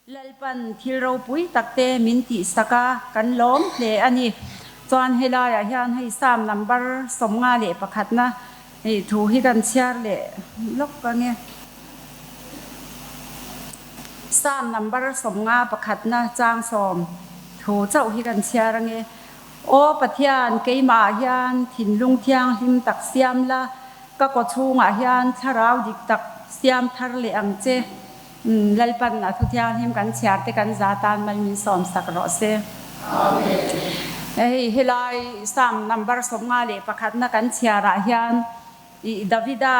Lalpan thil ropui takte min tihsak a, kan lawm hle a ni. Chuan helaiah hian hei Psalm number 51na thu hi kan chhiar leh lawk ang e. Psalm number 51na chang sawm thu chauh hi kan chhiar ang e. Aw Pathian, keimahah hian thinlung thianghlim tak siam la, ka kawchhungah hian thlarau dik tak siam thar leh ang che. Lalpan a thu thianghlim kan chhiar te kan za tan mal min sawm sak rawh se. Hei helai Psalm number 51 na kan chhiar ah hian i Davida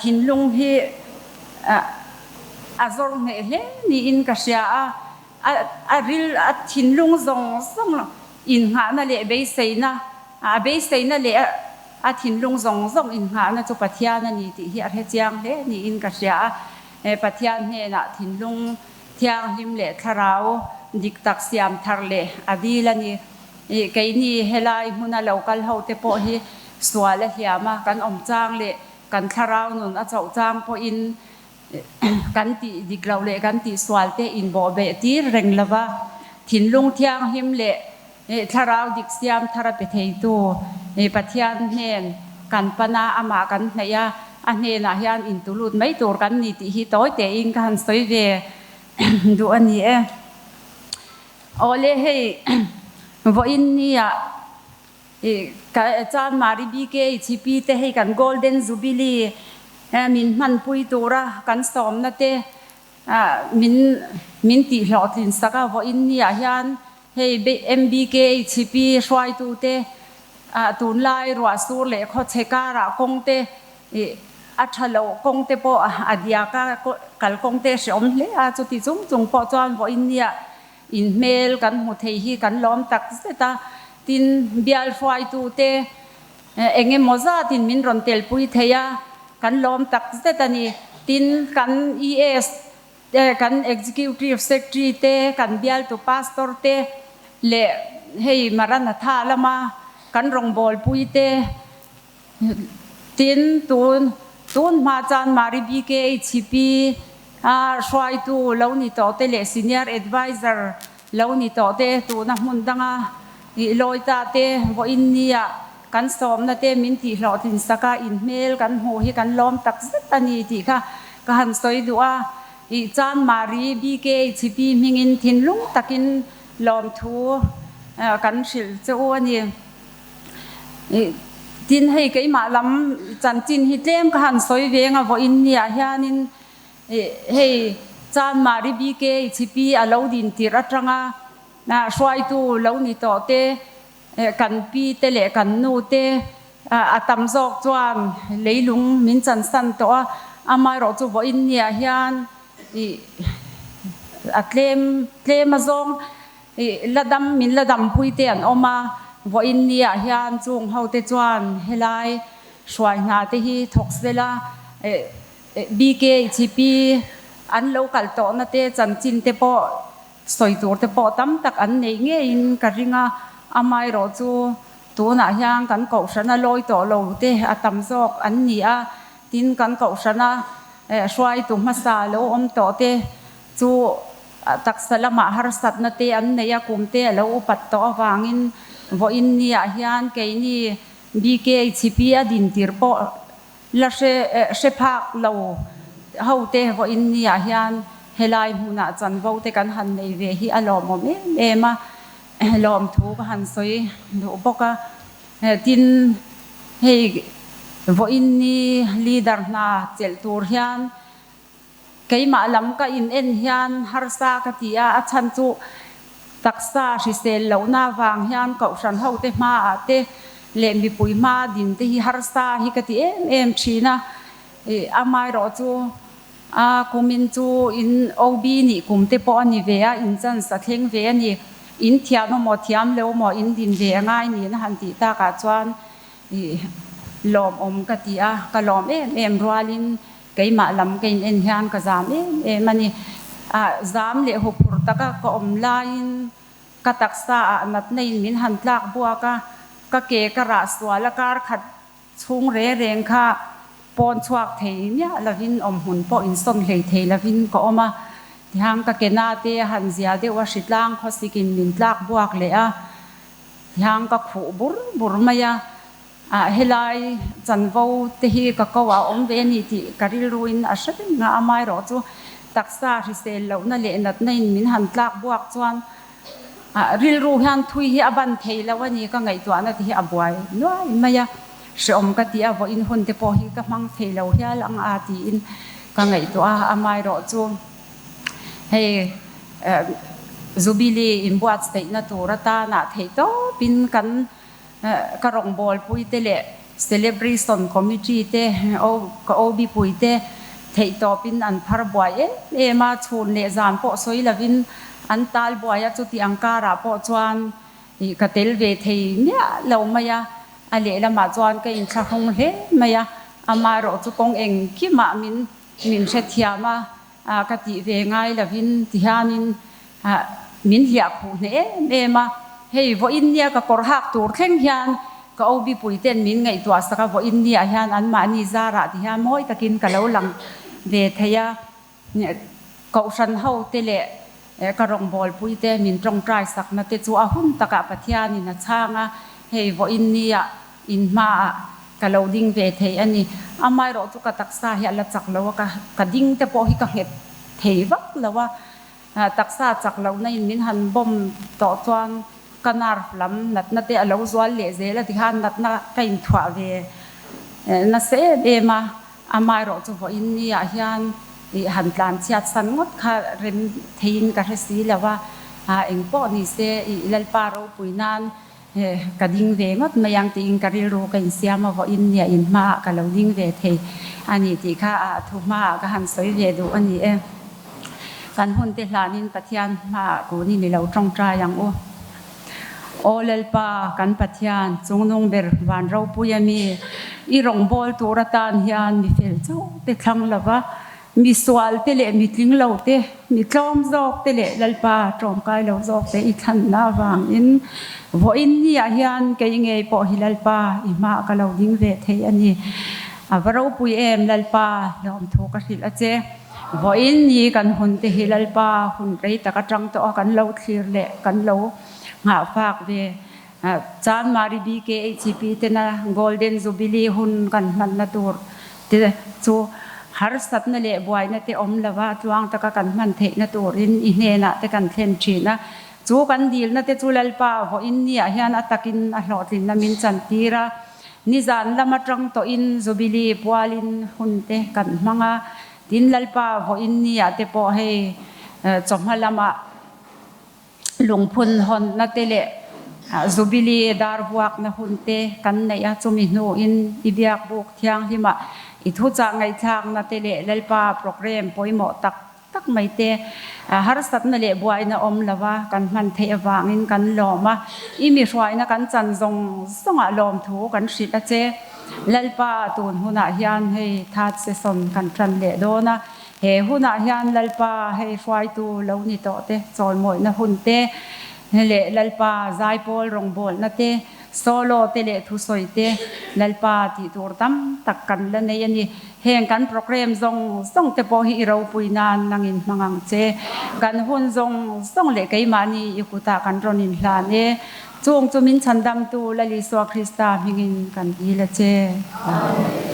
thinlung hi a zawr hneh hle niin ka hria a, a ril a thinlung zawng zawng innghahna leh beiseina a beiseina leh A thinlung zawng zawng innghahna chu Pathian a ni tih hi a hre chiang hle niin ka hria a. Pathian hnenah thinlung thianghlim leh thlarau dik tak siam thar leh a dil a ni. Keini helai hmuna lo kal ho te pawh hi sual a hliam a, kan awm chang leh kan thlarau nun a chauh chang pawhin kan tih dik loh leh kan tih sual te inbawhbeh tir reng lova thinlung thianghlim leh Thlarau dik siam thar a pe theitu Pathian hnen kan pan a, amah kan hnaih a, a hnenah hian intulut mai tur kan ni tih hi tawi tein ka han sawi ve duh a ni e. Awle hei vawiin nia Chanmari BKHP te hei kan Golden Jubilee min hmanpui tura kan sawmna te min min tihhlawhtlin sak a, vawiin niah hian Hei MBKHP hruaitute tunlai ruahsur leh khawchhe karah kawngte a tha loh kawngte pawh a diak a, kalkawngte hrehawm hle a, chuti chung chung pawh chuan vawiin nia inhmel kan hmu thei hi kan lawm tak zet a. Tin, bial hruaitute eng emaw zatin min rawn telpui thei a, kan lawm tak zet a ni. Tin, kan ES Kan Executive Secretary te, kan bialtu Pastor te leh hei Maranatha lama kan rawngbawlpui te tin tun tun hma chuan Mari BKHP a hruaitu lo ni tawh te leh Senior Adviser lo ni tawh te tuna hmun danga ih lawi ta te vawiin nia kan sawmna te min tihhlawhtlin sak a, inhmel kan hmuh hi kan lawm tak zet a ni tih kha ka han sawi duh a, ih Chanmari BKHP hmingin thinlung takin lawmthu kan hrilh che u a ni. Ih tin hei keimah lam chanchin hi tlem ka han sawi veng a vawiin niah hianin ih hei Chanmari BKHP a lo din tirh atanga hruaitu lo ni tawh te Kan pi te leh kan nu te a tam zawk chuan leilung min chansan tawh a, amaherawh chu vawiin niah hian ih a tlem tlem a zawng ih la dam min la dampui te an awm a, vawiin niah hian chung ho te chuan helai hruai hna te hi thawk sela BKHP an lo kal tawhna te chanchin te pawh Sawi tur te pawh tam tak an neih ngeiin ka ring a, amaherawh chu tunah hian kan kohhrana lawi tawh lo te a tam zawk an ni a, tin kan kohhrana hruaitu hmasa lo awm tawh te chu taksa lamah harsatna te an nei a, kum te a lo upat tawh avangin vawiin niah hian keini BKHP a dintir pawh La hre hre phak lo ho te vawiin niah hian helai hmunah chanvo te kan han nei ve hi a lawmawm em em a, lawmthu ka han sawi duh bawk a. Tin, hei vawiin ni leader hna chelh tur hian Keimah lam ka in en hian harsa ka ti a, a chhan chu taksa hrisel lohna vang hian kohhran hote hmaah te leh mipui hma din te hi harsa hi ka ti em em thin a. Ih amaherawh chu a kumin chu in OB nih kum te pawh a ni ve a, in chance a thleng ve a ni. In thiam emaw thiam lo emaw in din ve a ngai niin a han tih takah chuan ih lawmawm ka ti a, ka lawm em em rualin Keimah lam ka in en hian ka zam em em a ni. Ah, zam leh huphurh taka ka awm laiin ka taksa ah natna in min han tlak buak a, ka ke ka rah sual a kar khat chhung re reng kha pawn chhuak thei miah lovin awm hmun pawh insawn hlei thei lovin ka awm a. Tihian ka ke na te a han zia deuh a, hritlang khawsikin min tlak buak leh a, tihian ka khuh bur bur mai a. Ah helai chanvo te hi ka ko ah awm ve a ni tih ka rilruin a hre reng a, amaherawh chu taksa hrisel lohna leh natna in min han tlak buak chuan ah rilru hian thui hi a ban thei lo a ni, ka ngaihtuahna te hi a buai nuai mai a, hreawm ka ti a, vawiin hun te pawh hi ka hmang thei lo hial ang a tiin ka ngaihtuah a, amaherawh chu hei Jubilee inbuatsaihna tur atana theihtawpin kan Ka rawngbawlpui te leh Celebration Committee te, ka OB pui te theihtawpin an phar buai em em a, chhun leh zan pawh sawi lovin an tal buai a, chuti ang karah pawh chuan ka tel ve thei miah lo mai a, a lehlamah chuan ka inthlahrung hle mai a, amaherawh chu kawng engkimah min min hrethiam a, ka tih ve ngai lovin tihianin min hliah khuh hneh em em a, hei vawiin nia ka kawr hak tur thleng hian ka OB pui ten min ngaihtuah sak a, vawiin niah hian anmahni zarah tihian mawi takin ka lo lang ve thei a, Kohhran ho te leh ka rawngbâwl pui te min tawngtai sakna te chu a hun takah Pathianin a chhang a, hei vawiin niah In hmaah ka lo ding ve thei a ni. Amaherawh chu ka taksa hi a la chak lo a, ka ding te pawh hi ka nghet thei vak lo a. Taksa chak lohna in min han bawm tawh chuan ka nerve lam natna te a lo zual leh zel a tikhan natna ka inthuah ve nasa em em a. Amaherawh chu vawiin niah hian ih han tlan chhiat san ngawt kha rem theiin ka hre si lo a. Engpawh ni se ih Lalpa ropui nan He, ka ding ve ngawt mai ang tiin ka rilru ka insiam a, vawiin nia in hmaah ka lo ding ve thei a ni tih kha a thu hmaah ka han sawi ve duh a ni e. Kan hun te hlanin Pathian hmaah kunin i lo tawngtai ang u. Aw Lalpa, kan Pathian, chungnung ber van ropui a mi, i rawngbâwl tur atan hian mi fel chauh te thlang lova, Mi sual te leh mi tling lo te, mi tlawm zawk te leh Lalpa tlawmkai lo zawk te i thlanna avangin vawiin niah hian kei ngei pawh hi Lalpa i hmaah ka lo ding ve thei a ni. A va ropui em Lalpa lawmthu ka hrilh a che. Vawiin ni kan hun te hi Lalpa hun rei tak atang tawh a kan lo thlir leh kan lo nghahfak ve. Chanmari BKHP tena Golden Jubilee hun kan hmanna tur te chu harsatna leh buaina te awm lova tluang taka kan hman theihna turin i hnenah te kan thlen thin a. Chu kan dilna te chu Lalpa vawiin niah hian a takin a hlawhtlinna min chantir a. Nizan lam atang tawhin Jubilee pualin hun te kan hmang a. Tin Lalpa vawiin niah te pawh hei chawhma lamah Lungphun hawnna te leh Jubilee dar vuakna hun te kan neih a, chumi hnuin i biakbuk thianghlimah i thuchah ngaihthlakna te leh Lalpa programme pawimawh tak tak mai te harsatna leh buaina awm lova kan hman theih avangin kan lawm a, i mi hruaina kan chan zawng zawngah lawmthu kan hrilh a che. Lalpa tun hunah hian hei third session kan tan leh dawn a, He hunah hian Lalpa hei hruaitu lo ni tawh te, chawimawihna hun te leh Lalpa zaipawl rawngbawlna te, solo te leh thusawi te Lalpa tih tur tam tak kan la nei a ni. Heng kan programme zawng zawng te pawh hi i ropui nan nangin hmang ang che. Kan hun zawng zawng leh keimahni i kutah kan rawn inhlan e. Chung chu min chhandamtu Lal Isua Krista hmingin kan dil a che. Amen.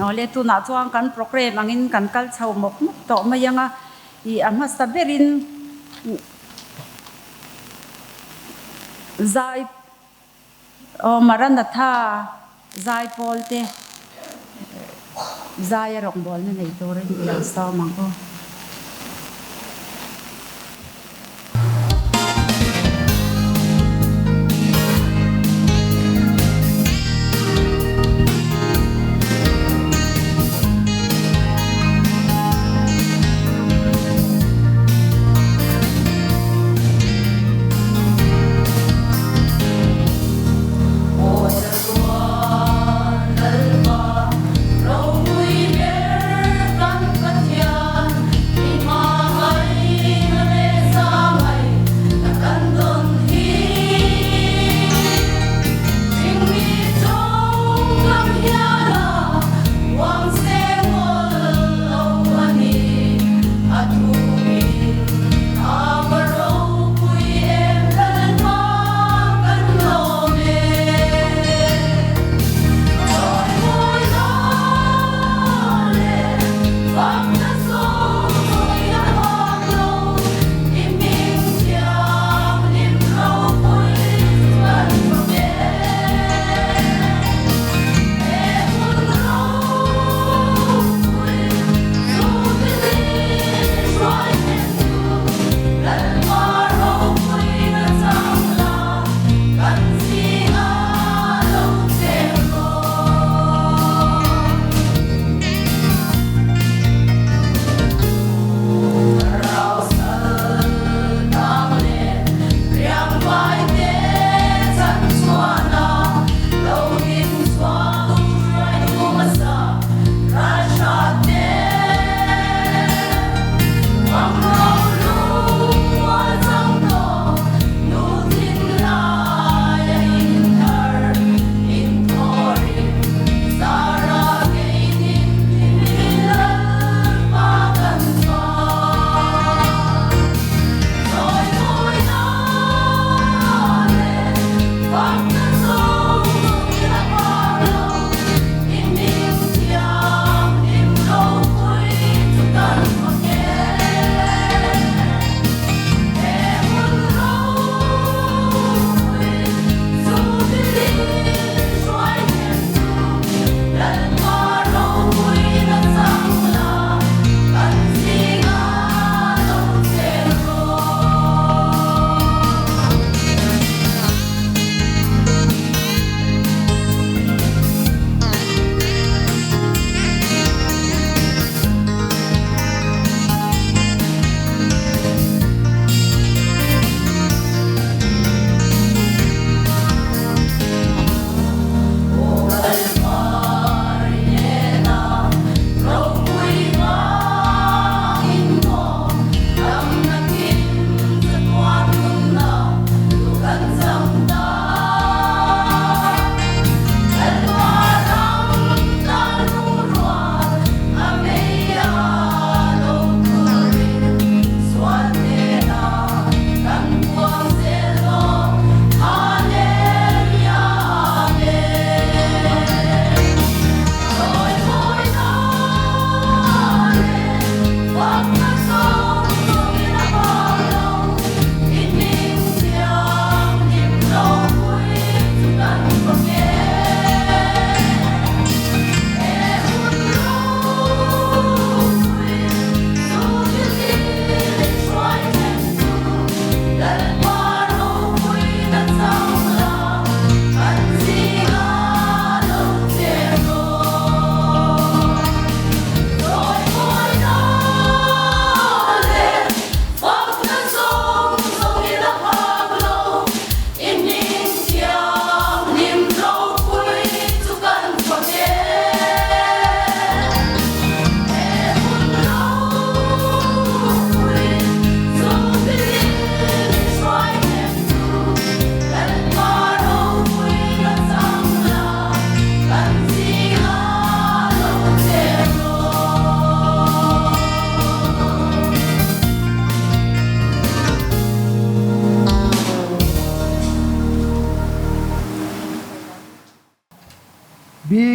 Awle tunah chuan kan programme angin kan kal chho mawp mawp tawh mai ang a, ih a hmasa berin zai aw Maranatha zai pawl te zai a rawngbawlna nei turin i lo sawm ang u. Aw Chatuan Lalpa, ropui ber kan Pathian.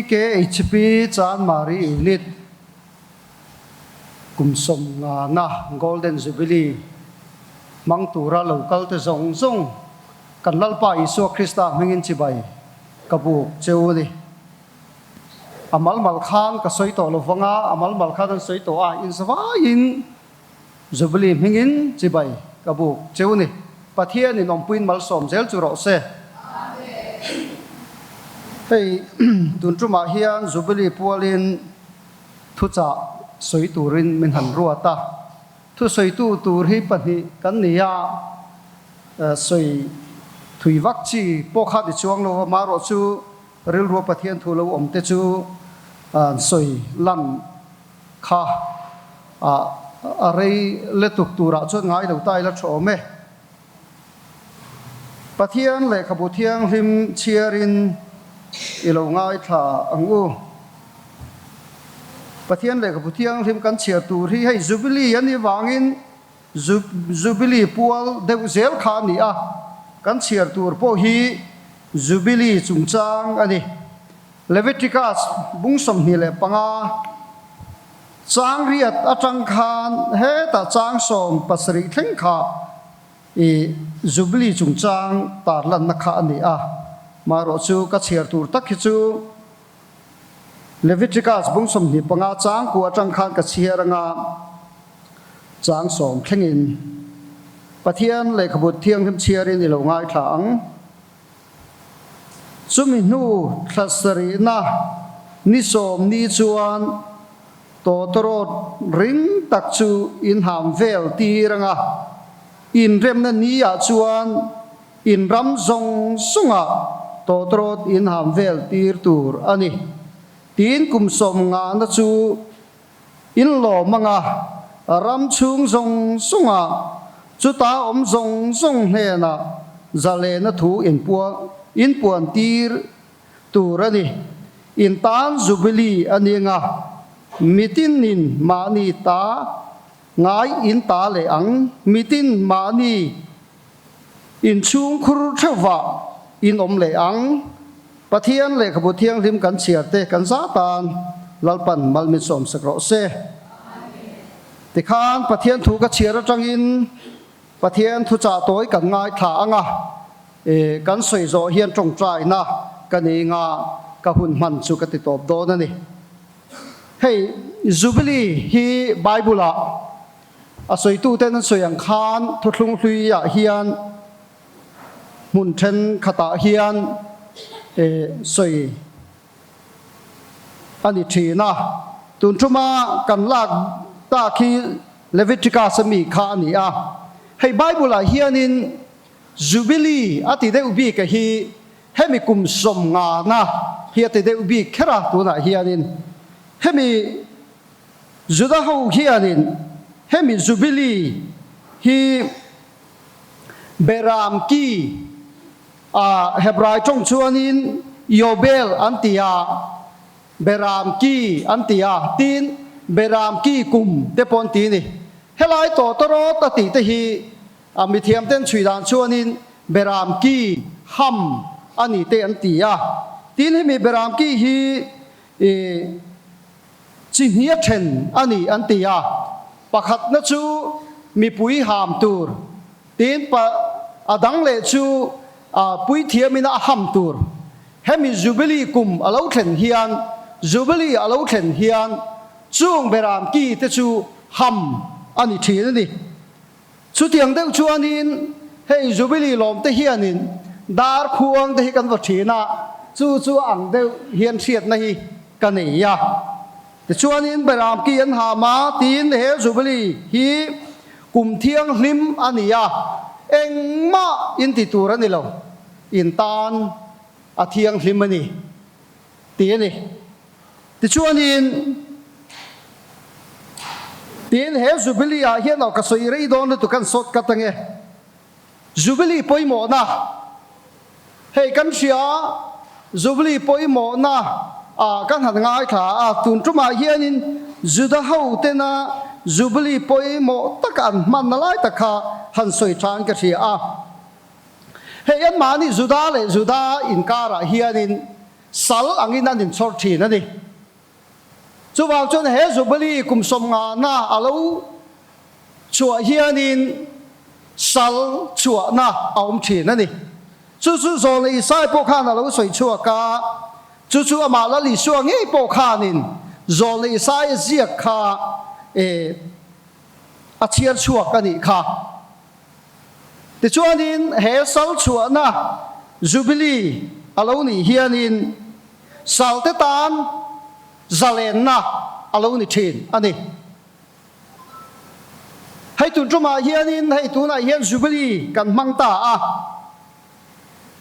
PKHP Chanmari Unit kum sawmngana Golden Jubilee hmang tura lo kal te zawng zawng kan Lalpa Isua Krista hmingin chibai ka buk che u ni. A mal mal khan ka sawi tawh lo vang a, a mal mal khan an sawi tawh a, inzavaiin Jubilee hmingin chibai ka buk cheu ni. Pathianin awmpuiin malsawm zel chu rawh se. Hei tun tumah hian Jubilee pualin thuchah sawi turin min han ruat a. Thusawitu tur hi pahnih kan ni a, sawi thui vak chi pawh kha ti chuang lo va, marawhchu rilrua Pathian thu lo awm te chu sawi lan kha a rei letuk turah chuan ngai lo ta ila tha awm e. Pathian lehkhabu thianghlim chhiarin i lo ngaithla ang u. Pathian lehkhabu thianghlim kan chhiar tur hi hei Jubilee a nih vangin Jubilee pual deuh zel kha a ni a, kan chhiar tur pawh hi Jubilee chungchang a ni. Leviticus bung 25 chang riat atang khan hetah chang 17 thleng kha i Jubilee chungchang tarlanna kha a ni a. Marawh chu ka chhiar tur tak hi chu Leviticus bung 25 chang kua atang khan ka chhiar anga chang 10 thlengin Pathian lehkhabu thianghlim chhiarin i lo ngaithla ang. Chumi hnu thla sarihna ni 10 ni chuan tawtawrawt ring tak chu in ham vel tir ang a, inremna ni ah chuan in ram zawng zawngah tawtawrawt in ham vel tir tur a ni. Tiin kum 50na chu in lawm ang a, ram chhung zawng zawngah chuta awm zawng zawng hnenah zalena thu in puan tir tur a ni. In tan Jubilee a ni ang a, mitinin mahni ta ngai in ta leh ang, mitin mahni in chhungkhur theuhvah in awm leh ang. Pathian lehkhabu thianghlim kan chhiar te kan za tan Lalpan mal min sawmsak rawh se. Tikhan Pathian thu ka chhiar atangin Pathian thuchah tawi kan ngaithla ang a, kan sawi zawh hian tawngtaina ka nei nga ka hun hman chu ka ti tawp dawn a ni. Hei Jubilee hi Bible-ah A sawituten an sawi ang khan thuthlung hluiah hian hmun thenkhatah hian sawi a ni thin a. Tun tuma kan lak tak hi Leviticus a mi kha a ni a. Hei Bible-ah hianin Jubilee a ti deuh bik a hi hemi kum 50na hi a ti deuh bik kher a tunah hianin hemi Juda ho hianin hemi Jubilee hi Beram ki a Hebrai tawng chuanin Yobel an ti a, Beram ki an ti a, tin Beram ki kum te pawh an ti a ni. Helai tawtawrawt a tih te hi a mithiam ten chhui dan chuanin Beram ki ham a ni te an ti a, tin hemi Beram ki hi i Chi hnia then a ni an ti a, pakhatna chu mipui ham tur, tin pa a dang leh chu puithiamina a ham tur. Hemi Jubilee kum a lo thlen hian, Jubilee a lo thlen hian chung beram ki te chu ham a ni thin a ni. Chutiang deuh chuanin hei Jubilee lawm te hianin dar khuang te hi kan vaw thin a, chu chu a ang deuh hian hriatna hi ka nei a. Tichuanin Beram ki an ham a, tiin he Jubilee hi kum thianghlim a ni a, engmah in ti tur a ni lo, in tan a thianghlim a ni tih a ni. Tichuanin, tiin he Jubilee-ah hian aw ka sawi rei dawn lutuk an sawt kat ange. Jubilee pawimawhna, Hei kan hria, Jubilee pawimawhna ah kan han ngaithla a, tun tumah hianin Juda ho tena Jubilee pawimawh taka an hmanna lai tak kha han sawi tha an ka hria a. Hei anmahni Juda leh Juda inkarah hianin. sal angin an inchhawr thin a ni. Chuvang chuan he Jubilee kum sawmngahna a lo chhuah hianin sal chhuahna a awm thin a ni. Chu chu Zawlna Isai pawh khan a lo sawi chhuak a, chu chu amah Lal Isua ngei pawh khanin Zawlna Isai a ziak kha a chhiar chhuak a nih kha. Tichuanin he sal chhuahna Jubilee a lo nih hianin salte tan zalenna a lo ni thin a ni. Hei tun tumah hianin hei tunah hian Jubilee kan hmang ta a,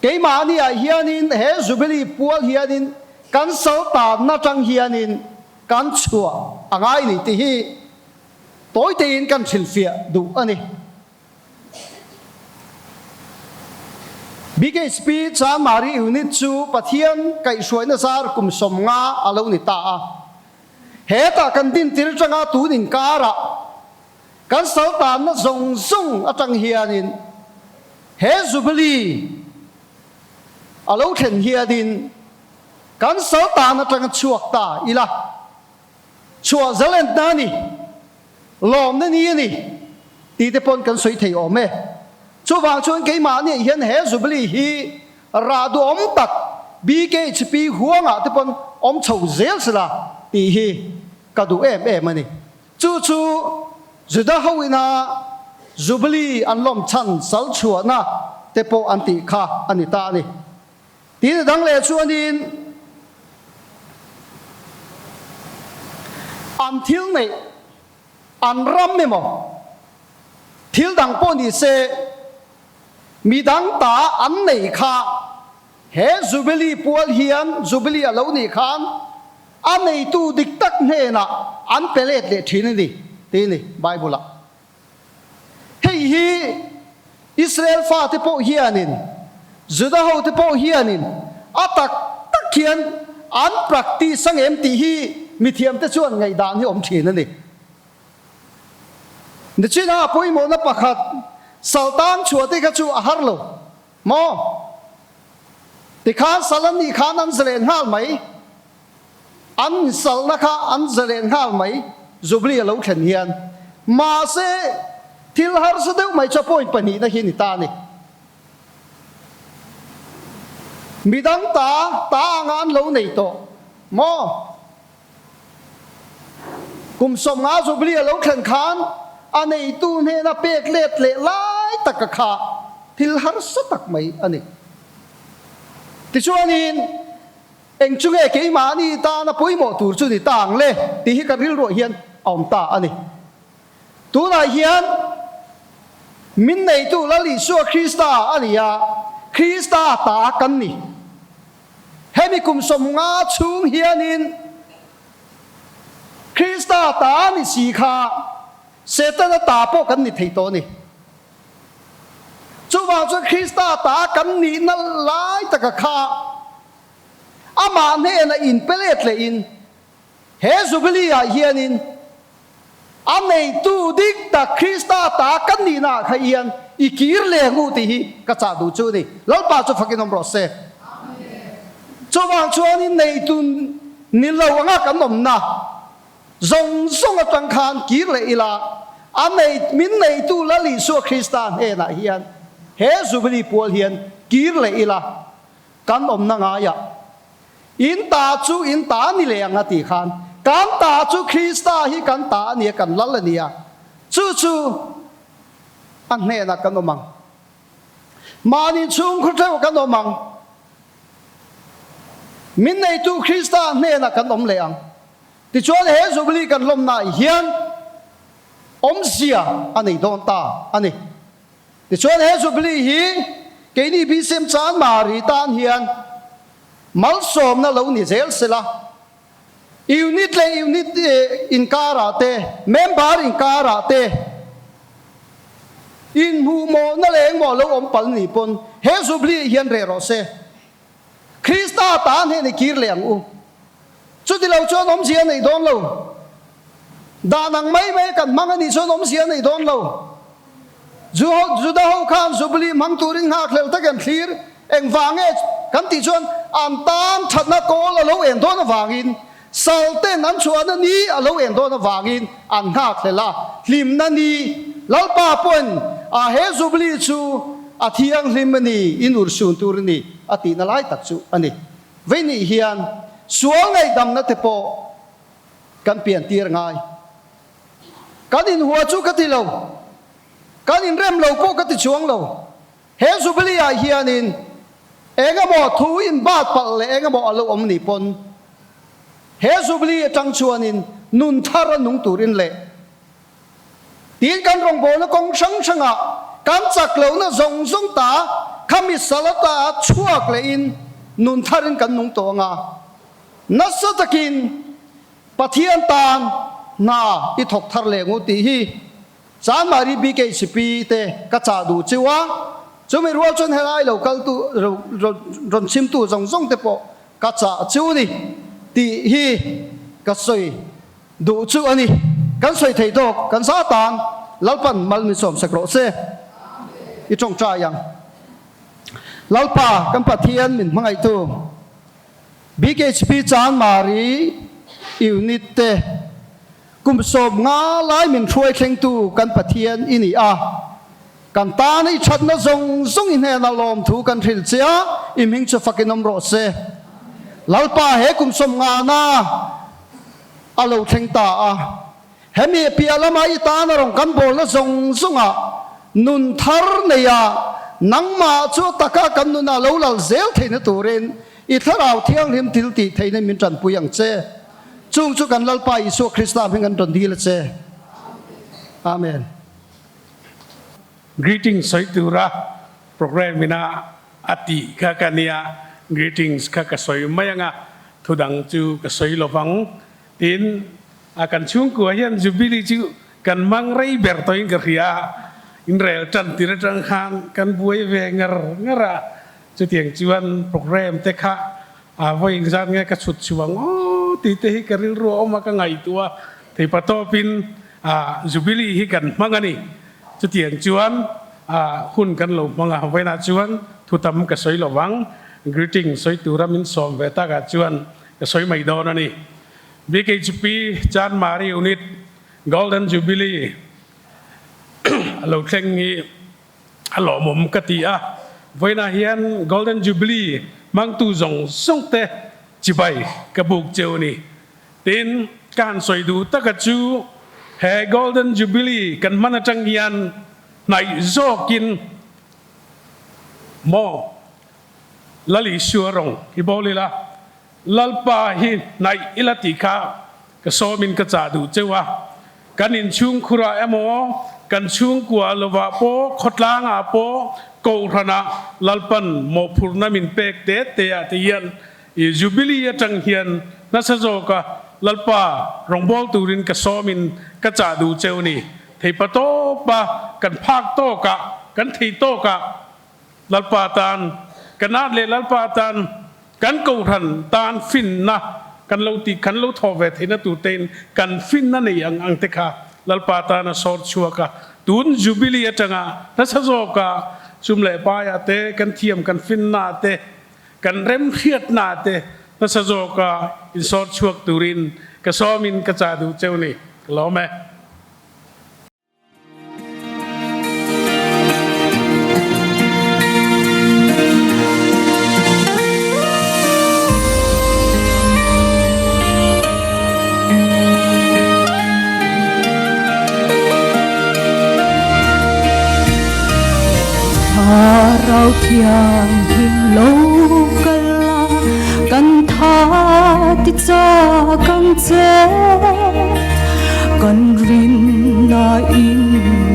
keimahniah hianin he Jubilee pual hianin kan sal tanna tang hianin kan chhuah a ngai ni tih hi tawi tein kan hrilhfiah duh a ni. BKHP Chanmari Unit chu Pathian kaihhruaina zar kum 50 a lo ni ta a. Hetah kan dintir atanga tun inkarah kan sal tanna zawng zawng atang hianin he Jubilee a lo thlen hianin kan sal tan atanga chhuak ta ila. Chhuah zalentna a ni, lawmna ni a ni tih te pawn kan sawi thei awm e. Chuvang chuan keimahni hian he Jubilee hi rah duhawm tak BKHP huangah te pawn awm chho zel sela tih hi ka duh em em a ni. Chu chu Juda ho ina Jubilee an lawm chhan sal chhuahna te pawh an tih kha a ni ta a ni. Tin dang leh chuanin an thil neih, an ram emaw, thil dang pawh ni se, mi dang ta an nei kha he Jubilee pual hian, Jubilee a lo nih khan a neitu dik tak hnenah an pe let leh thin a ni, tih a ni Bible-ah. Hei hi Israel fate pawh hianin, Juda hote pawh hianin a tak tak hian an practice ang em tih hi mithiamte chuan ngaihdan hi awm thin a ni. Nichina pawimawhna pakhat Saltan chhuahte kha chu a har lo maw? Tikhan sal an nih khan an zalen nghal mai. An salna kha an zalen nghal mai, Jubilee a lo thlen hian. Mahse, thil harsa deuh mai chu a point pahnihna hi a ni ta a ni. Midang ta, ta anga an lo nei tawh maw? Kum 50 Jubilee a lo thlen khan a neitu hnena pek let leh lai taka kha thil harsa tak mai a ni. Tichuanin, Eng chu nge keimahni tana pawimawh tur chu ni ta ang le tih hi ka rilruah hian a awm ta a ni. Tunah hian min neitu Lal Isua Krista a ni a, Krista ta kan ni. Hemi kum 50 chhung hianin Krista ta ni si kha Setana ta pawh kan ni thei tawh a ni. Chuvang chuan Krista ta kan nihna lai taka kha amah hnena inpe let lehin he Jubilee-ah hianin a neitu dik tak Krista ta kan nihnaah kha hian i kir leng u tih hi ka chah duh chu a ni. Lalpa chu fakin awm rawh se. Chuvang chuanin neitu ni lo anga kan awmna Zawng zawng atang khan kir leh ila, a nei min neitu Lal Isua Krista hnenah hian he Jubilee pual hian kir leh ila, kan awmna ngaiah in ta chu in ta ni leh ang a tih khan, kan ta chu Krista hi kan ta a nia, kan Lal a nia, chu chu a hnenah kan awm ang. Mahni chhungkhaw theuh kan awm ang. Min neitu Krista hnenah kan awm leh ang. Tichuan he Jubilee kan lawmnaah hian awmzia a nei dawn ta a ni. Tichuan he Jubilee hi keini BCM Chanmari tan hian malsawmna lo ni zel sela, unit leh unit inkarah te, member inkarah te inhmuhmawhna leh engmaw lo awm pal ni pawn he Jubilee hian reh rawh se. Krista tan hian i kir leh ang u. Chuti lo chuan awmzia a nei dawn lo. Dan ang mai mai kan hmang a nih chuan awmzia a nei dawn lo. Juda ho khan Jubilee hmang turin nghakhlel takin thlir engvang nge kan tih chuan an tan thatna kawl a lo en dawn avangin, sal ten an chhuahna ni a lo en dawn avangin an nghakhlel a, hlimna ni Lalpa pawhin a he Jubilee chu a thianghlim a ni, in urhsun tur a ni a tihna lai tak chu a ni. Vei nih hian sual ngaihdamna te pawh kan pian tir ngai. Kan inhua chu ka ti lo, kan inrem lo pawh ka ti chuang lo. He Jubilee ah hianin eng emaw thu inbat palh leh eng emaw a lo awm ni pawn he Jubilee atang chuanin nun thar a nung turin leh tin kan rawngbawlna kawng hrang hrangah kan chak lohna zawng zawng ta khami sal ata chhuak lehin nun tharin kan nung tawh anga nasa takin Pathian tan hna i thawk thar leh ngu tih hi Chanmari BKCP te ka chah duh chiu a, chumi rual chuan helai lo kal tu rawn chhim tu zawng zawng te pawh ka chah chiu ni tih hi ka sawi duh chu a ni. Kan sawi thei tawk kan za tan Lalpan mal min sawm sak rawh se. I tawngtai ang. Lalpa kan Pathian min hmangaihtu. BKHP Chanmari Unit te kum 50 lai min hruai thlengtu kan Pathian i ni a, kan tana i thatna zawng zawng i hnena lawmthu kan hrilh che a, i hming chu fakin awm rawh se. Lalpa he kum 50 na a lo thleng ta a, hemi piah lama i tana rawn kan bawlna zawng zawngah nun thar neia nangmah chu taka kan nuna lo lal zel theihna turin i Thlarau Thianghlim thil tih theihna min tanpui ang che. Chung chu kan Lalpa Isua Krista hming an rawn dil a che. Amen. Greetings sawi tura program ina a tih kha ka nia, greetings kha ka sawi mai anga thudang chu ka sawi lovang. Tin, a kan chhungkua hian Jubilee chu kan hmang rei ber tawhin ka hria a, inrel tan tir atang khan kan buai ve ngar ngar a, chutiang chuan program te kha a vawi engzat nge ka chhut chhuang aw tih te hi ka rilru a awm a, ka ngaihtuah a, theipa tawpin a Jubilee hi kan hmang a ni. Chutiang chuan a hun kan lo hmang a, vawiinah chuan thu tam ka sawi lovang, greeting sawi tura min sawm ve takah chuan Ka sawi mai dawn a ni. BKHP Chanmari Unit Golden Jubilee a lo thleng hi a lawmawm ka ti a. Vawiinah hian Golden Jubilee hmangtu zawng zawng te chibai ka buk cheu a ni. Tin, ka han sawi duh taka chu he Golden Jubilee kan hman atang hian hnaih zawkin maw Lal Isua rawng hi bawl ila, Lalpa hi hnaih ila tih kha ka sawmin ka chah duh cheu a. Kan inchhungkhurah emaw, kan chhungkua lovah pawh, khawtlangah pawh, Kohhranah Lalpan mawhphurhna min pek te te ah te hian i Jubilee atang hian nasa zawka Lalpa rawngbâwl turin ka sawmin ka chah duh cheu ni. Theipa tawpa kan phak tawkah, kan thei tawkah Lalpa tan, kan at leh Lalpa tan, kan Kohhran tan finna kan lo tih, kan lo thawh ve theihna tur tein kan finna nei ang ang te kha Lalpa tan a sawr chhuak a. Tun Jubilee atanga nasa zawka sum leh paiah te, kan thiam kan finna te, kan remhriatna te nasa zawka insawr chhuak turin ka sawmin ka chah duh cheu ni. Ka lawm e. Thlarau Thianghlim lo kal a, kan tha ti chak ang che. Kan rinna in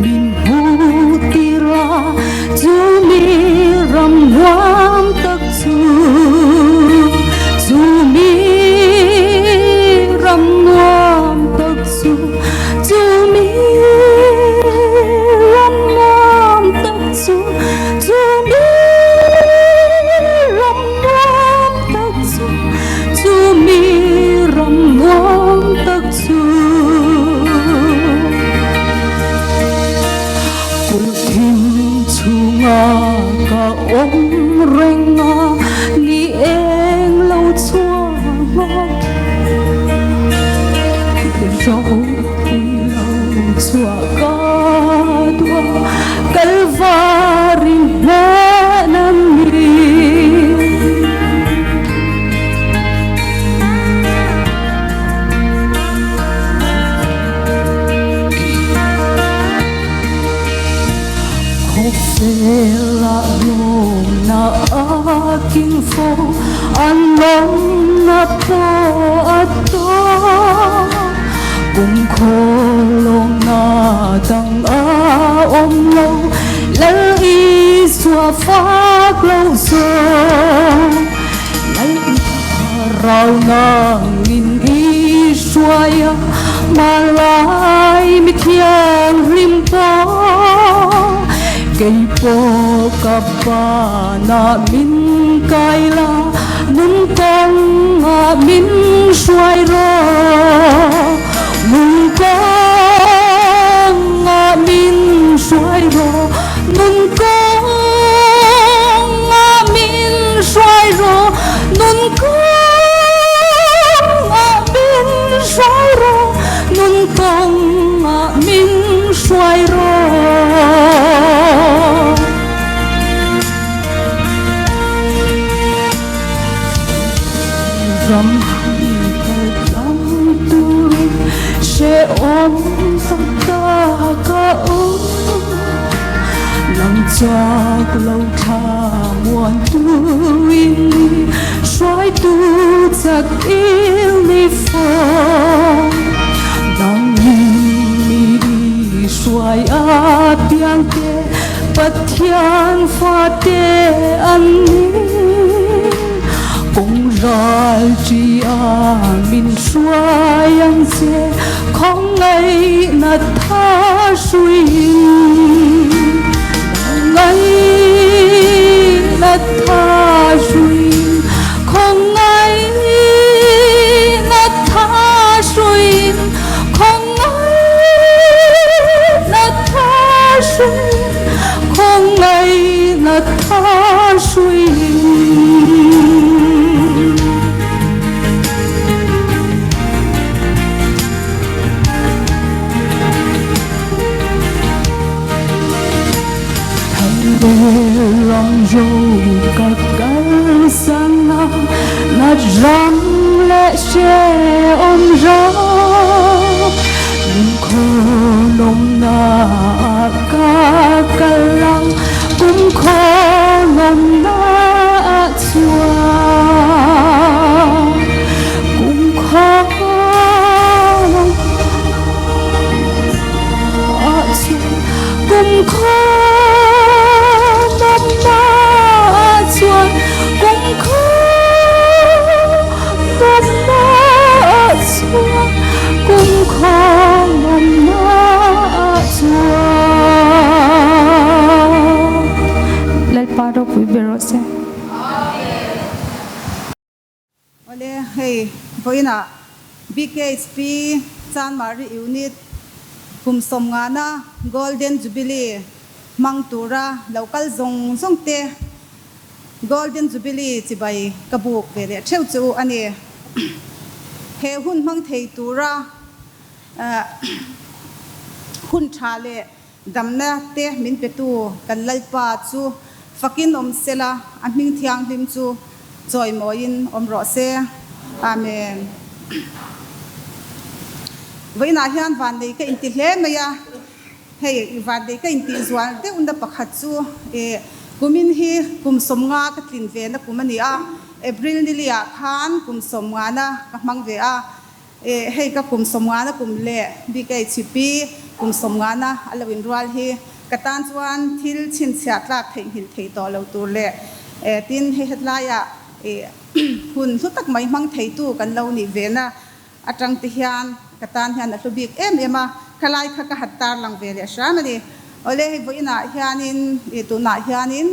min hmu tir a, chumi ram nuam tak chu, chumi ram nuam tak chu, chumi ram nuam tak chu, chumi ram nuam tak chu, chumi ram nuam tak chu. Kulh thim chhunga ka awm reng a ni e. Chhuah ka duh a, Kalvari hnen a ni. Khawvela lawmna a king fo, a lawmna pawh a tawp. Kum khaw lawmna dang a awm lo, Lal Isua fak lo zawng. Lal Thlarau nangin i hruai a, Hmalai mi thianghlim pawh. Kei pawh ka banah min kai la, Nun kawngah min hruai rawh. Nun kawngah min hruai rawh. Nun kawngah min hruai rawh. Nun kawngah min hruai rawh. Nun kawngah min hruai rawh. Ram hi kal tlang turin hrehawm tak tak a awm. Nang chak lo thla muan tuin ni, hruaitu chak il ni fo. Nang in mi hruai a piang te, Pathian fate an ni. Kawng ral chi a min hruai ang che, Khawngaihna tha hruiin. Khawngaihna tha hruiin, Khawngaihna tha hruiin, Khawngaihna tha hruiin, Khawngaihna tha hruiin. Ram ro ka kalsan a, nat ram leh hrehawm ram. Kumkhaw-lawmna ah ka kal ang, kumkhaw-lawmna ah chuan. Kumkhaw-lawmna ah chuan, kumkhaw-lawmna ah chuan, kumkhaw-lawmna ah chuan, kumkhaw-lawmna ah chuan. Lalpa ropui ber rawh se. Awle, hei vawiinah BKHP Chanmari Unit kum sawmngana Golden Jubilee hmang tura lo kal zawng zawng te Golden Jubilee chibai ka buk ve leh theuh chu a ni. He hun hmang thei tura hun tha leh damna te min petu kan Lalpa chu fakin awm sela, a hming thianghlim chu chawimawiin awm rawh se. Amen. Vawiinah hian vannei ka inti hle mai a. Hei, vannei ka intih zual deuhna pakhat chu i kumin hi kum sawmnga ka tlin ve na kum a ni a, April niliah khan kum sawmngana ka hmang ve a, i hei ka kum sawmngana kum leh BKHP kum sawmngana a lo inrual hi ka tan chuan thil chhinchhiah tlak theihnghilh thei tawh lo tur leh tin hei hetlaiah i hun hlu tak mai hmang theitu kan lo nih ve na Atang te hian ka tan hian a hlu bik em em a, khalai kha ka hat tar lang ve leh hram a ni. Awle hei vawiinah hianin ih tunah hianin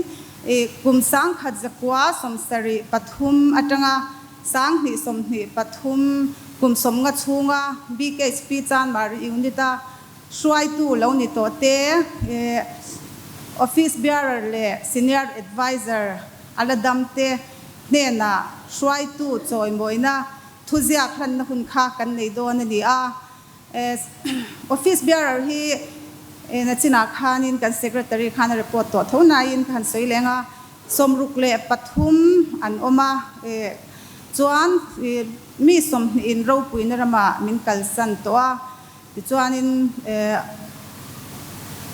ih kum sangkhat zakua 73 atanga sanghnih 23 kum sawmnga chhunga BKHP Chanmari Unit a hruaitu lo ni tawh te ih Office Bearer leh Senior Adviser a la dam te hnenah hruaitu chawimawina Thuziak hlanna hun kha kan nei dawn a ni a. Office bearer hi nachinah khanin kan secretary khan a report tawh tho nain ka han sawi leng a, 63 an awm a, chuan mi 20 in ropuina ramah min kalsan tawh a, tichuanin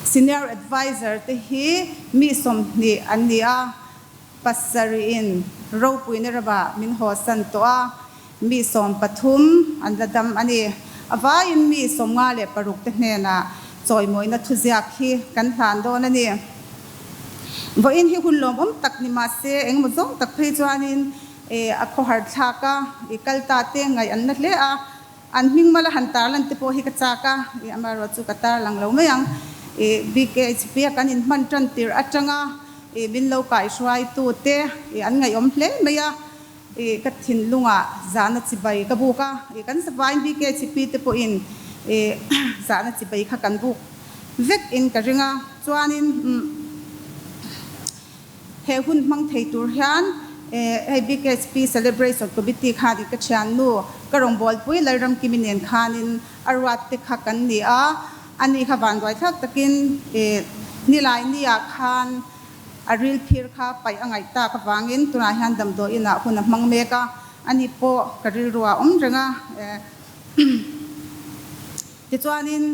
senior adviser te hi mi 20 an ni a, 7 in ropuina ramah min hawsan tawh a. Mi 13 an la dam a ni. A vaiin mi 56 te hnenah chawimawina thuziak hi kan hlan dawn a ni. Vawiin hi hun lawmawm tak ni mah se, engemaw zawng tak phei chuanin a khawhar thlak a, i kal ta te ngaih an la hle a, an hming mala han tarlan te pawh hi ka chak a, i amaherawh chu ka tarlang lo mai ang. I BKHP a kan inhman tan tirh atanga i min lo kaihruaitu te i an ngaihawm hle mai a. I ka thinlungah zahna chibai ka buk a, i kan savain BKHP te pawhin i zahna chibai kha kan buk vek in ka ring a, chuanin he hun hmang thei tur hian hei BKHP Celebration Committee khan i ka thiannu ka rawngbawlpui Lalramkimi nen khanin a ruat te kha kan ni a, ani kha vanduai thlak takin i nilai ni-ah khan A ril phir kha paih a ngaih tak avangin tunah hian damdawi inah hun a hmang mek a, ani pawh ka rilru ah awm reng a. Tichuanin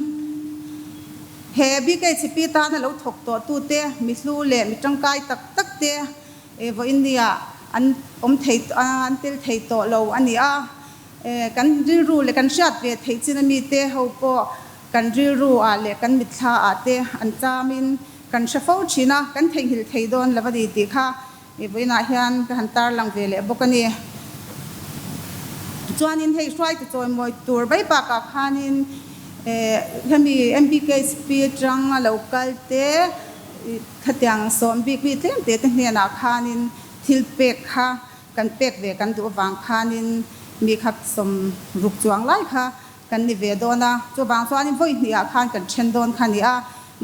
he BKHP tana lo thawk tawh tute mi hlu leh mi tangkai tak tak te vawiin nia an awm thei an tel thei tawh lo a ni a. Kan rilru leh kan hriat ve theih chin ami te ho pawh kan rilru ah leh kan mitthla ah te an chamin Kan hre fo thin a, kan theihnghilh thei dawn lo a ni tih kha i vawiinah hian ka han tarlang ve leh bawk a ni. Chuanin hei hruaitu chawimawi tur mai bakah khanin hemi MBKHP atang a lo kal te khatiang sawm bik mi tlem te te hnenah khanin thil pek kha kan pek ve kan duh avang khanin mi kha 60 chuang lai kha kan ni ve dawn a, chuvang chuanin vawi hnihah khan kan then dawn kha a ni a,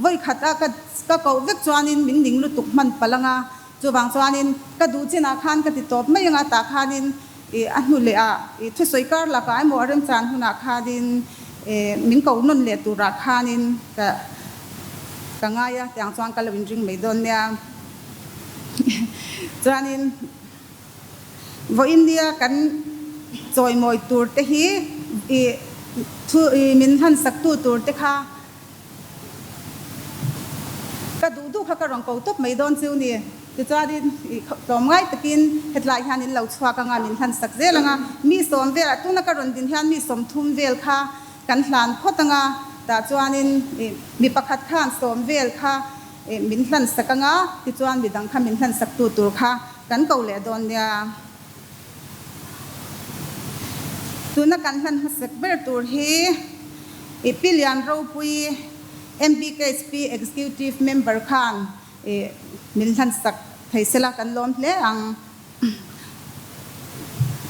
vawi khat a ka ka koh vek chuanin min ning lutuk hman palh ang a, chuvang chuanin ka duh chinah khan ka ti tawp mai ang a, tah khanin ih a hnu leh ah ih thusawi kar lakah emaw a remchan hunah khanin ih min ko nawn leh turah khanin ka ka ngai a, tiang chuan ka lo inring mai dawn nia. Chuanin. Vawiin nia kan chawimawi tur te hi i thu i min hlan sak tu tur te kha ka duh duh kha ka rawn ko tawp mai dawn chu ni. Tichuanin i tlawm ngai takin hetlai hian in lo chhuak anga min hlan sak zel anga mi sawm velah tuna ka rawn din hian mi 30 vel kha kan hlan phawt anga tah chuanin i mi pakhat khan sawm vel kha min hlan sak anga tichuan midang kha min hlan sak tu tur kha Kan ko leh dawn nia. Tuna kan hlan hmasak ber tur hi i Pi Lian Ropui MBKHP Executive Member khan i min hlan sak thei sela kan lawm hle ang.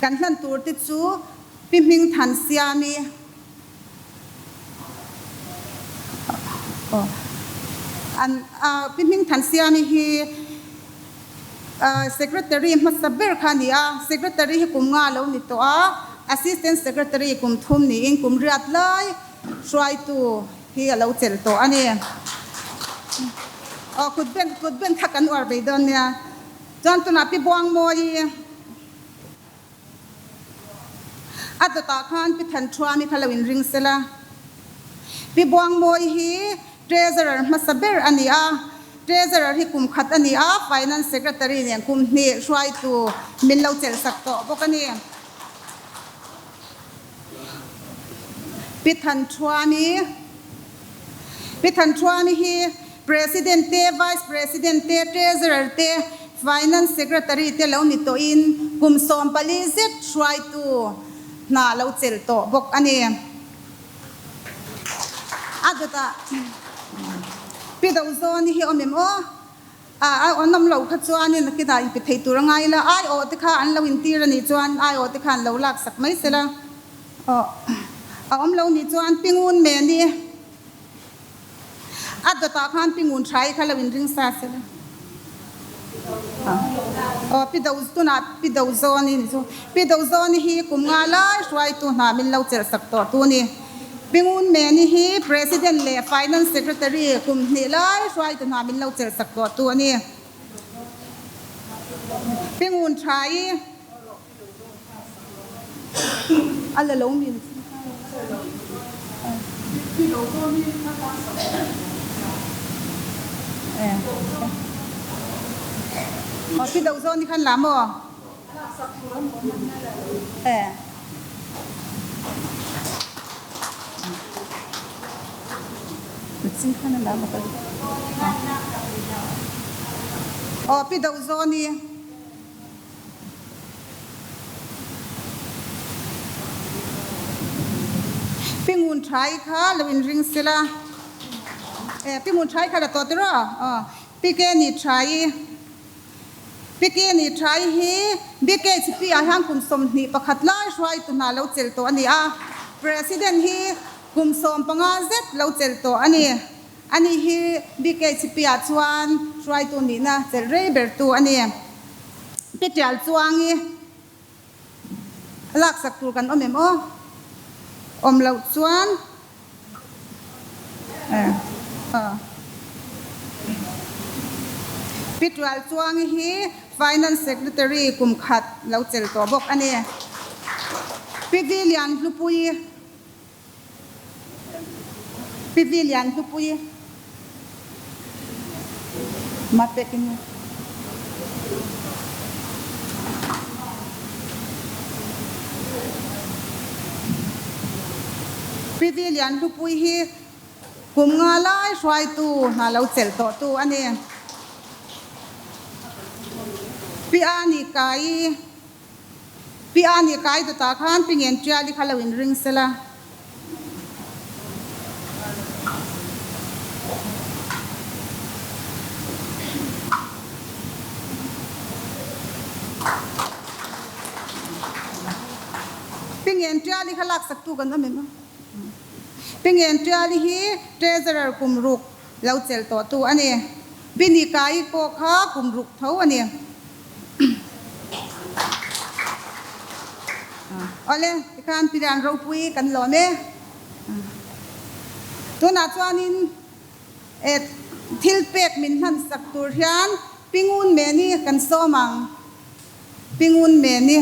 Kan hlan tur te chu Pi Hming Than Siami An Pi Hming Than Siami hi Secretary hmasa ber kha a ni a, Secretary hi kum nga lo ni tawh a, Assistant Secretary kum thum niin kum riat lai hruaitu hi a lo chelh tawh a ni. Aw kut ben kut ben kha kan uar ve dawn nia. Chuan tunah Pi Buangmawi a dawtah khan Pi Thanṭhuami kha lo inring sela. Pi Buangmawi hi Treasurer hmasa ber a ni a, Treasurer hi kum khat a ni a, Finance Secretary nen kum hnih hruaitu min lo chelh sak tawh bawk a ni. Pi Thanṭhuami Pi Thanṭhuami hi President te, Vice President te, Treasurer te, Finance Secretary te lo ni tawhin kum 14 zet hruaitu hna lo chelh tawh bawk a ni. A dawtah Pi Dozawni hi awm em aw? A a awm lo kha chuanin a kinah inpe thei tur a ngai ila, aiawh te kha an lo intir a nih chuan aiawh te kha an lo lak sak mai sela. Aw a awm lo nih chuan Pi Ngun Meni a dawtah khan Pi Ngun Thai kha lo inring sa sela. Aw Pi Do tunah Pi Dozawni ni chu. Pi Dozawni hi kum nga lai hruaitu hna min lo chelh sak tawh tu ni. Pingun Meni hi President leh Finance Secretary kum hnih lai hruaitu hna min lo chelh sak tawh tu a ni. Pingun tha i a la lo min Aw pi do zawn ni khan la maw? Aw pi do zawn i. Pi ngun tha i kha lo in ring sela. Pi ngun tha i kha la tawh tiraw? Aw pi ke ni tha i. Piki ni Thai hi BKHP ah hian kum 21 lai hruaitu hna lo chelh tawh a ni a, President hi kum 15 zet lo chelh tawh a ni. Ani hi BKHP ah chuan hruaitu nihna chelh rei bertu a ni. Pi Tial Chuangi laksak tur kan awm em aw? Awm loh chuan. Pi Tual Chuangi hi Finance Secretary kum khat lo chel tawh bawk a ni. Pi Vi Lian Hlupuii Pi Vi Lian Hlupuii Mapek in. Pi Vi Lian Hlupui hi kum nga lai hruaitu hna lo chelh tawhtu a ni. Pi A nih kai Pi A nih kai dawtah khan Pi Ngen Tiali kha lo inring sela. Pi Ngen Tiali kha laksaktu kan awm em? Pi Ngen Tiali hi Treasurer kum ruk lo chelh tawhtu a ni. Pi Nikai pawh kha kum ruk tho a ni. Awle, tikhan Pi Lian Ropui kan lawm e. Tunah chuanin thil pek min hman sak tur hian Pi Ngun Meni kan sawm ang. Pi Ngun Meni.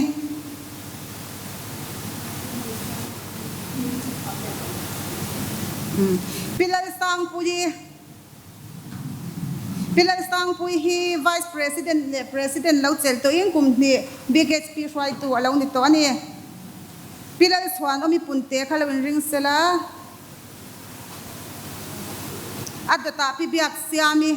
Pi Lalsangpuii. Pi Lalsangpui hi Vice President leh President lo chelh tawhin kum hnih BKHP hruaitu a lo ni tawh a ni. Pi Lalchhuan awmi punte kha lo inring sela, a dawtah Pi Biaksiami.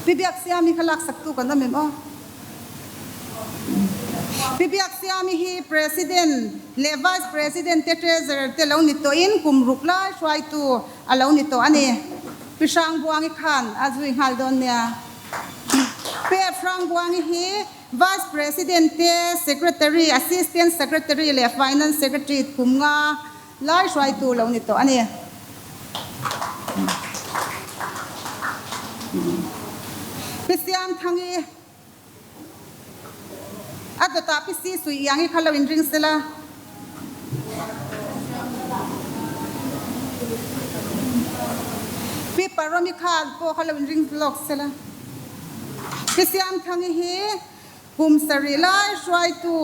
Pi Biaksiami kha laksaktu kan awm em aw? Pi Biaksiami hi President leh Vice President te Treasurer te lo ni tawhin kum ruk lai hruaitu a lo ni tawh a ni. Pi Hrangbuangi khan a zui nghal dawn nia. Pi Hrangbuangi hi Vice President te Secretary, Assistant Secretary leh Finance Secretary kum nga Lai hruaitu lo ni tawh a ni. Pi Siamthangi a dawtah Pi Si Sui Iangi kha lo inring sela. Pi Paromi kha pawh kha lo inring lawk sela. Pi Siamthangi hi Kum sarih lai hruaitu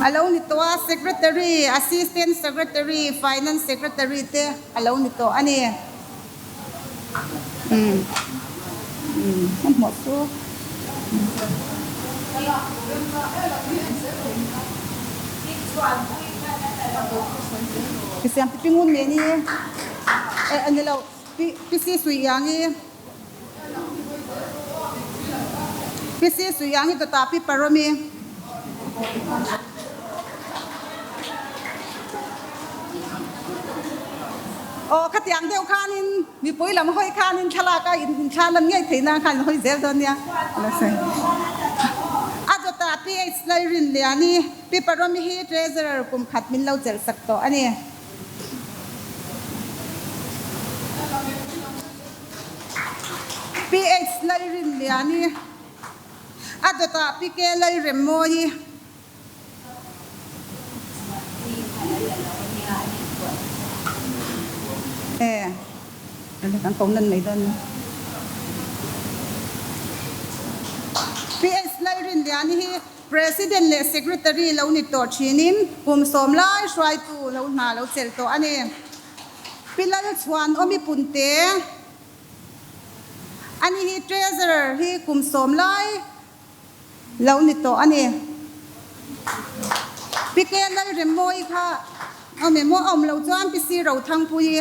a lo ni tawh a, Secretary, Assistant Secretary, Finance Secretary te a lo ni tawh a ni. Pi Si Sui Iangi. Pi Si Sui Iangi dawtah Pi Paromi. Aw khatiang deuh khanin mipui lam hawi khanin thlalak a inthla lan ngei theih nan khan in hawi zel dawn nia. A dawtah Pi H Lalrinliani, Pi Paromi hi Treasurer kum khat min lo chelh sak tawh a ni. PH Lalrinliani. A dawtah Pi Ke Lalremmawii. PS Lalrinliani hi President leh Secretary lo ni tawh thinin kum sawm lai hruaitu lo hna lo chelh tawh a ni. Pi Lalchhuanawmi Punte ani hi Treasurer hi kum sawm lai Lo ni tawh a ni. Pi Ke Lalremmawi kha awm em aw? A awm loh chuan Pi Si Rothangpuii.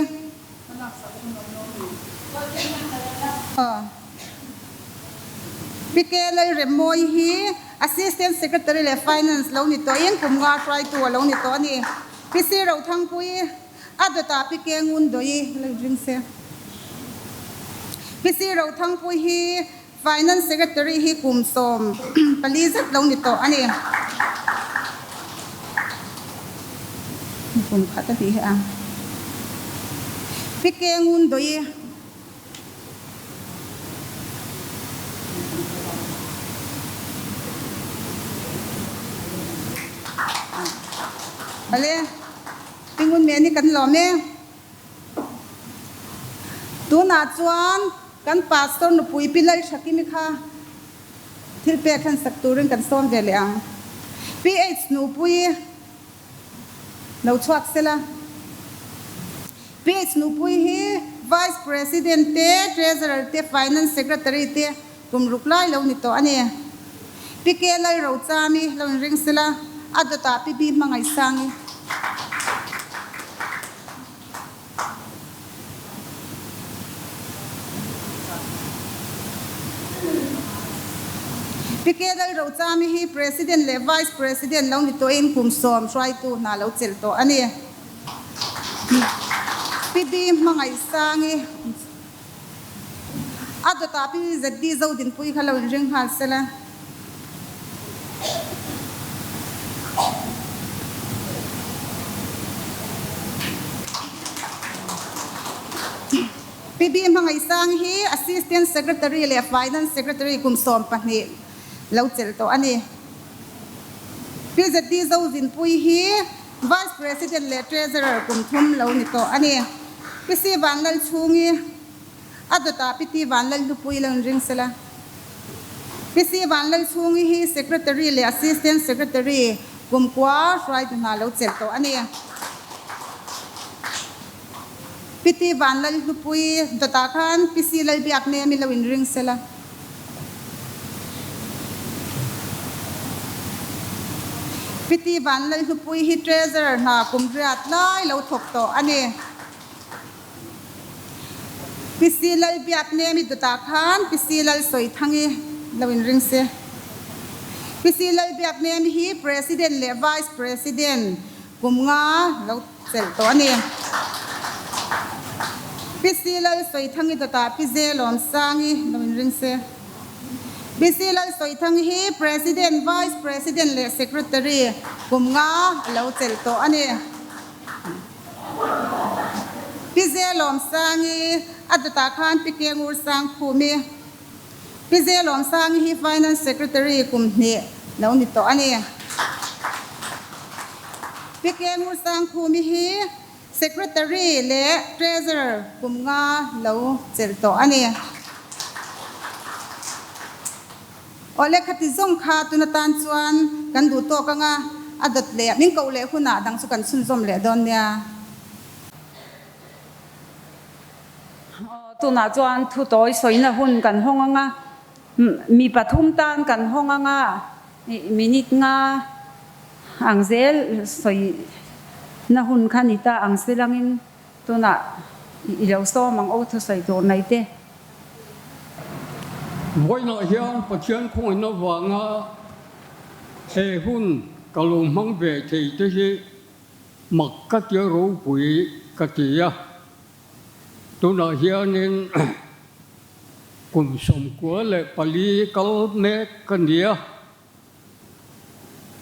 Aw. Pi Ke Lalremmawi hi Assistant Secretary leh Finance lo ni tawhin kum nga hruaitu a lo ni tawh a ni. Pi Si Rothangpuii a dawtah Pi Ke Ngundoii lo ring se. Pi Si Rothangpuii hi Finance Secretary hi kum 14 zet lo ni tawh a ni. Kum khat a tih hi a. Pi Ke Ngun Doi. Awle, Pi Ngun Meni kan lawm e. Tunah chuan Kan pastor nupui Pi Lalthakimi kha thil pek hlan sak turin kan sawm ve leh ang. PH nupui lo chhuak sela. PH nupui hi Vice President te, Treasurer te, Finance Secretary te kum ruk lai lo ni tawh a ni. Pi K Lalrochami lo inring sela, a dawtah Pi B Hmangaihsangi. Pi K. Lalrochami hi President leh Vice President lo ni tawhin kum sawm hruaitu hna lo chelh tawh a ni. Pi B. Hmangaihsangi a dawtah Pi ZD Zodinpui kha lo inring nghal sela. PB Hmangaihsang hi Assistant Secretary leh Finance Secretary kum 12 lo chelh tawh a ni. PZD Zozinpui hi Vice President leh Treasurer kum thum lo ni tawh a ni. PC Vanlalchhungi A dawtah Pi Ti Vanlalhlupui lo inring sela. Pi Si Vanlalchhungi hi Secretary leh Assistant Secretary kumkua hruaitu hna lo chelh tawh a ni. Pi Ti Vanlalhlupui dawtah khan Pi Si Lalbiaknemi lo inring sela. Pi Ti Vanlalhlupui hi Treasurer hna kum riat lai lo thawk tawh a ni. Pi Si Lalbiaknemi dawtah khan Pi Si Lalsawithangi lo inring se. Pi Si Lalbiaknemi hi President leh Vice President kum nga lo chelh tawh a ni. Pi Si Lalsawithangi dawtah Pi Zelawmsangi lo inring se. Pi Si Lalsawithangi hi President, Vice President leh Secretary kum nga lo chelh tawh a ni. Pi Zelawmsangi a dawtah khan Pi Kengur Sangkhumi, Pi Zelawmsangi hi Finance Secretary kum hnih lo ni tawh a ni. Pi Kengur Sangkhumi hi Secretary leh Treasurer kum nga lo chelh tawh a ni. Awle khati zawng kha tun atan chuan kan duh tawk anga a dawt leh min koh leh hunah dang chu kan chhunzawm leh dawn nia. Tunah chuan thu tawi sawina hun kan hawng anga mi pathum tan kan hawng anga minute nga ang zel sawina hun kha ni ta ang silangin tunah i lo sawm ang aw thusawi tur nei te. Vawiinah hian Pathian khawngaihna vanga he hun ka lo hmang ve thei te hi mak ka tia ropui ka ti a. Tunah hianin kum 94 kal mek ka ni a.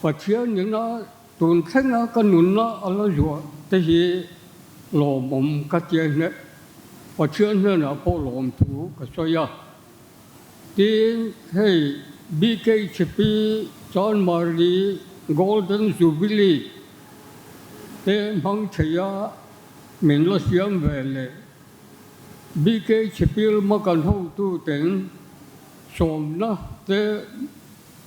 Pathian ina tun thlenga ka nunna a la zuah te hi lawmawm ka tia hneh. Pathian hnenah pawh lawmthu ka sawi a. Tin, hei BKHP Chanmari Golden Jubilee te hmang theia min la siam ve leh BKHP lama kan hotuten sawmna te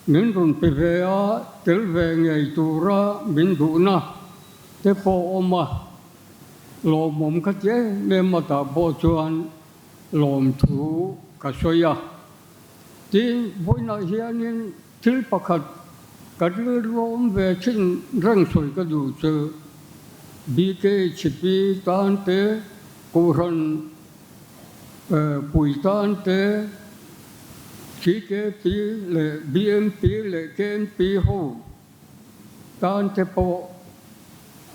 min rawn pe ve a, tel ve ngei tura min duhna te pawh awm a, lawmawm ka ti em em a tah pawh chuan lawmthu ka sawi a. Tin, vawiinah hianin thil pakhat ka rilru awm ve thin reng sawi ka duh chu BKHP tan te, Kohhran pui tan te, CKP leh BMP leh KNP ho tan te pawh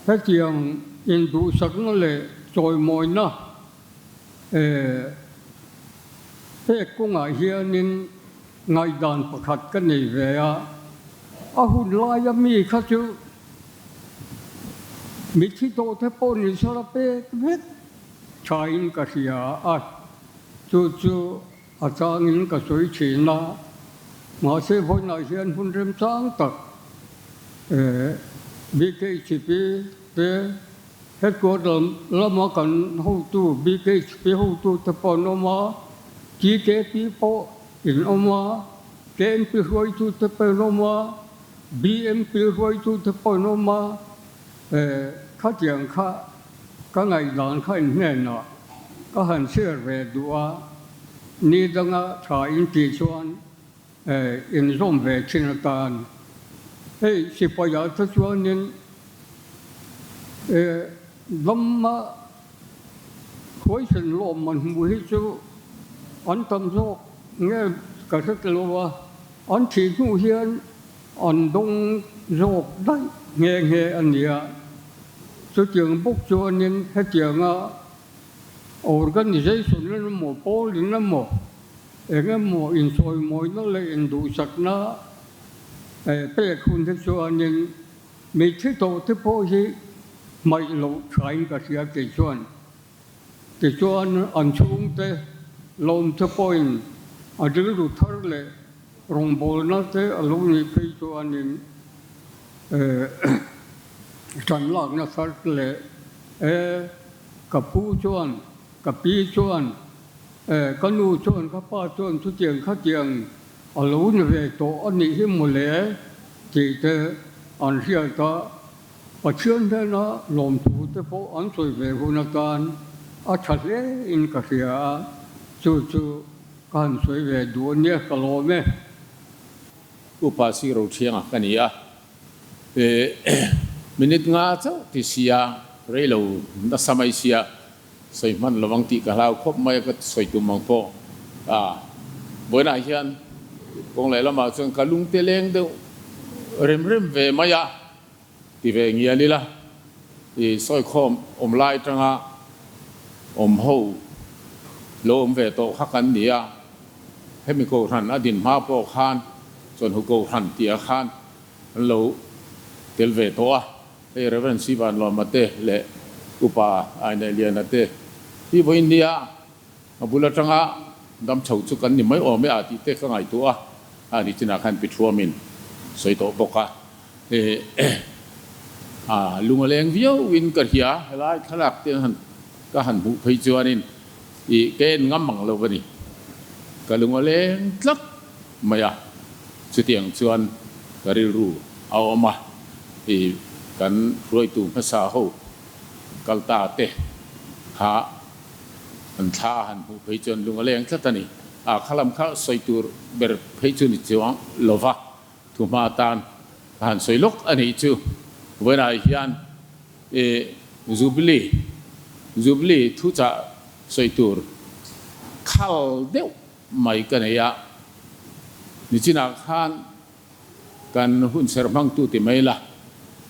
hetiang induhsakna leh chawimawina Pek kawngah hianin ngaihdan pakhat ka nei ve a, a hun laia mi kha chu mitthi tawh te pawh ni sala pek vek thain ka hria a, chu chu a changin ka sawi thin a, mahse vawiinah hian hun remchang tak BKHP te Headquarter lama kan hotu BKHP hotute pawh an awm a, TKP pawh in awm a, KMP hruaitute pawh in awm a, BMP hruaitute pawh in awm a, khatiang kha ka ngaihdan kha in hnenah ka han share ve duh a, ni danga tha in tih chuan inzawm ve thin atan hei sipai-ah te chuanin lama khuaisen lawmman hmuh hi chu an tam zawk nge ka hre ta lo a, an thih hnu hian an dawng zawk daih nghe nghe a nia. Chutiang bawk chuanin hetianga organisation emaw pawl in emaw Eng emaw insawimawina leh induhsakna pek hun hi chuanin mitthi tawh te pawh hi hmaih loh thain ka hria kei chuan. Tichuan an chhungte lawmte pawhin a rilru thar leh rawngbawlna te a lo nih phei chuanin tan lakna thar leh e ka pu chuan ka pi chuan E, ka nu chuan ka pa chuan chutiang khatiang a lo ni ve tawh a nih hi mawle tih te an hriat a, Pathian hnena lawmthu te pawh an sawi ve hun atan a tha hle in ka hria a, chu chu ka han sawi ve duh a nia ka lawm e. Upa Siro Thianga ka ni a, e, minute nga chauh ti sia, reilo nasa mai sia, Sawi hman lo ang tih ka hlau khawp mai a, ka sawi tum ang pawh a. Vawiinah hian kawng leh lamah chuan ka lung te leng deuh rem rem ve mai a, ti ve ngial ila i sawi khawm awm lai atanga awm ho lo awm ve tawh kha kan ni a. Hemi Kohhran a din hma pawh khan chuan hu Kohhran tih ah khan an lo tel ve tawh a. Hei Rev. Sivan Lawma te leh Upa Aineliana te hi vawiin nia a bul atanga dam chho chu kan ni mai awm e a tih te ka ngaihtuah a, a ni chinah khan pi thuamin sawi tawh bawk a, a lung a leng viau in ka hria, helai thlalak te han ka han hmuh phei chuanin i ka en ngam ang lo a ni, ka lung a leng tlat mai a, chutiang chuan ka rilru a awm a, i kan hruaitu hmasa ho kal ta te kha an thla a han hmuh phei chuan lung a leng tlat a ni. A khalam kha sawi tur ber phei chu ni chuang lo va, thu hma tan ka han sawi lawk a nih chu. Vawiinah hian i Jubilee, Jubilee thuchah sawi tur khal deuh mai ka nei a, nichinah khan kan hun ser hmangtu ti mai la,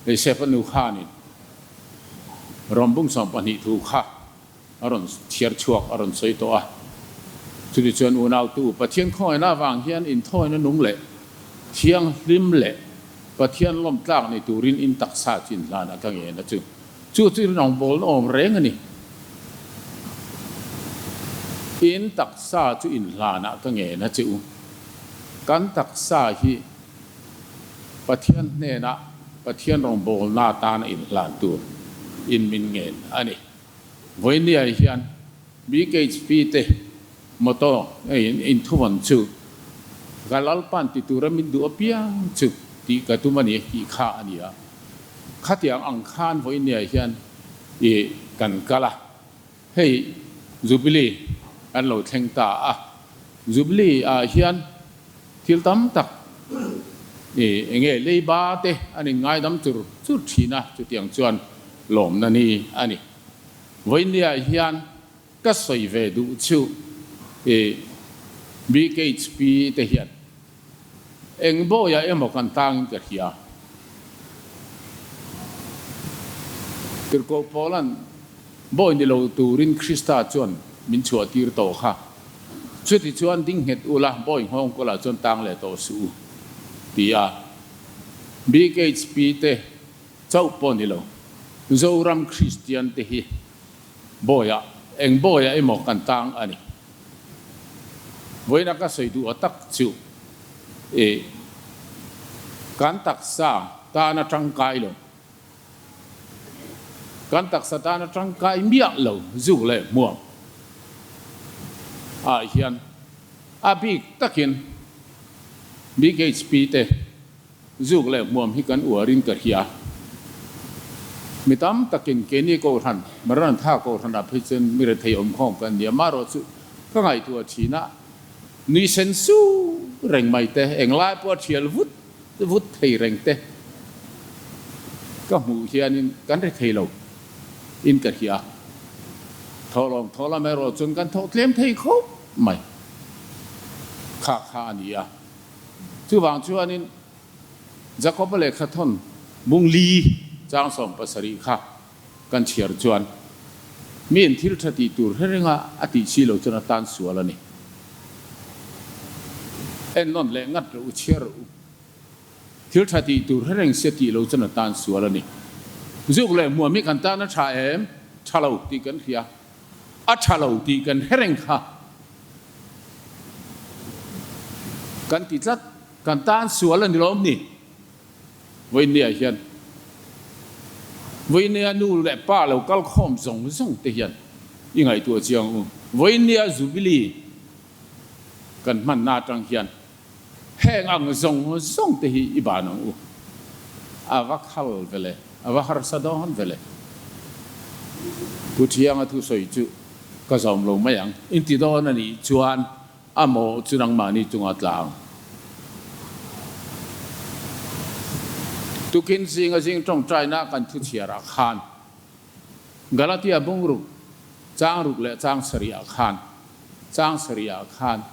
hei Sefa nu khanin Rawmbung 12 thu kha a rawn chhiar chhuak a rawn sawi tawh a, chutichuan unautu Pathian khawngaihna avang hian inthawina nung leh thianghlim leh Pathian lawmtlak ni turin in taksa chin hlan a ka ngen a chu chu chu rawngbawlna awm reng a ni. In taksa chu inhlanah ka ngen a che u. Kan taksa hi Pathian hnenah Pathian rawngbawlna atana inhlan tur in min ngen a ni. Vawinia hian BKHP te motto in thuvawn chu Ka Lalpan ti tura min duh apiang chu tih ka tum a ni tih kha a ni a. Khatiang ang khan vawinia hian i kan kal a. Hei Jubilee an lo thleng ta a, Jubilee ah hian thil tam tak i enge leiba te an in ngaidam chur chur thin a, chutiang chuan lawmna ni a ni. Vawinia hian ka sawi ve duh chu i BKHP te hian eng bawiah emaw kan tangin ka hria. Tirhkoh Paula'n Bawi ni lo turin Krista chuan min chhuahtir tawh kha. Chuti chuan ding nghet ula, bawi nghawng kawlah chuan tang leh tawh suh u, ti a. BKHP te chauh pawh ni lo, Zoram Kristian te hi bawiah, eng bawiah emaw kan tang a ni. Vawiina ka sawi duh a tak chu i kan taksa tana tangkai lo. Kan taksa tana tangkai miah lo zuk leh hmuam ah hian a bik takin BKHP te zuk leh hmuam hi kan uarin ka hria. Mi tam takin keini Kohhran, Maranatha Kohhran ah phei chuan mi rethei awmkhawm kan nia. Amaherawhchu ka ngaihtuah thin a, nui sen su reng mai te, englai pawh a thial vut vut thei reng te ka hmuh hianin kan ri thei lo in ka hria. Thawhlawm thaw lam erawh chuan kan thawh tlem thei khawp mai kha kha a ni a. Chuvang chuanin Jakoba lehkha thawn bung li chang 70 kha kan chhiar chuan miin thil tha tih tur hre renga a tih si lo chuan a tan sual a ni. Ennawn leh ngat rawh u, chhiar rawh u. Thil tha tih tur hre reng sia tih lo chuan a tan sual a ni. Zuk leh hmuam hi kan tan a tha em? Tha lo tih kan hria. A tha lo tih kan hre reng kha. Kan ti tlat, kan tan sual a ni lawm ni? Vawinia hian Vawinia nu leh pa lo kal khawm zawng zawng te hian i ngaihtuah chiang u. Vawinia Jubilee kan hmanna atang hian heng ang zawng zawng te hi i ban ang u. A va khal vele, a va harsa dawn vele. Pu Thianga thusawi chu ka zawm lo mai ang. Inti dawn a nih chuan A maw chu nangmahni chunga tlang. Tukin zinga zing tawngtaina kan thu chhiarah khan Galatia bungruk chang ruk leh chang sarihah khan chang sarihah khan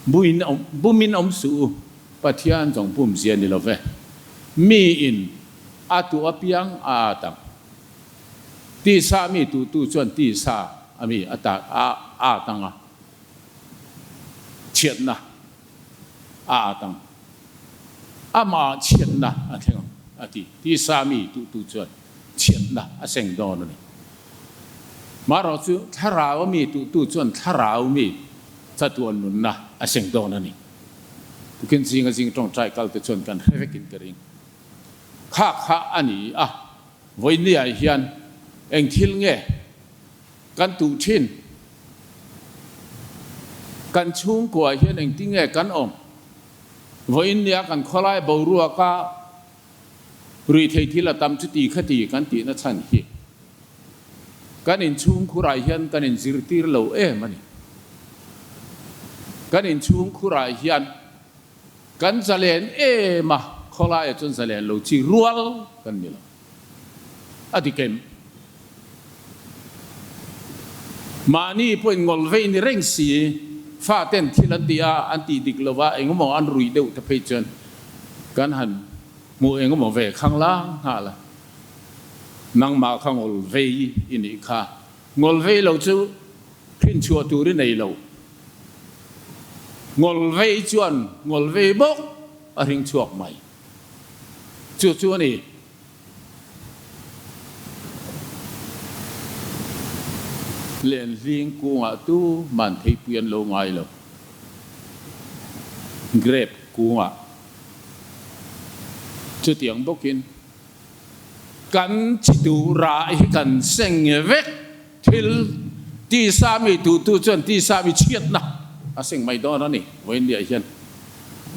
buin bumin awm suh u, Pathian zawng pum zia ni lo ve. Miin a tu apiang a at ang. Tisa mi tutu chuan tisa a mi a ta a at ang a, chhiatna a at ang. Amah chhiatna a thleng ang a ti. Tisa mi tutu chuan chhiatna a seng dawn a ni. Marawh chu thlarau a mi tutu chuan thlarau mi chatuan nunna a seng dawn a ni. Tukin zinga zing tawngtai kal te chuan kan hre vekin ka ring. Kha kha a ni a. Vawinia hian eng thil nge kan tuh thin? Kan chhungkua hian engtin nge kan awm? Vawinia kan khawlai boruaka ruihtheih thil a tam chuti khati kan tihna chhan hi kan inchhungkhurah hian kan inzirtir lo em a ni. Kan inchhungkhurah hian Kan zalen em a, khawlaiah chuan zalen lo chi rual kan ni lo. A dik em? Mahni pawhin ngawl vei ni reng si, faten thil an ti a, an tih dik lo va, engemaw an ruih deuh te phei chuan kan han hmuh engemaw ve khang lang nghal a. Nangmah kha ngawl vei i nih kha. Ngawl vei lo chu hrinchhuah tur i nei lo. Ngawl vei chuan ngawl vei bawk a hring chhuak mai. Chu chu a ni. Lenhling kungah tu man theipui an lo ngai lo. Grape kungah chutiang bawkin kan chi duh rah hi kan seng vek. Thil tisa mi duhtu chuan tisa mi chhiatna a seng mai dawn a ni. Vawiinliah hian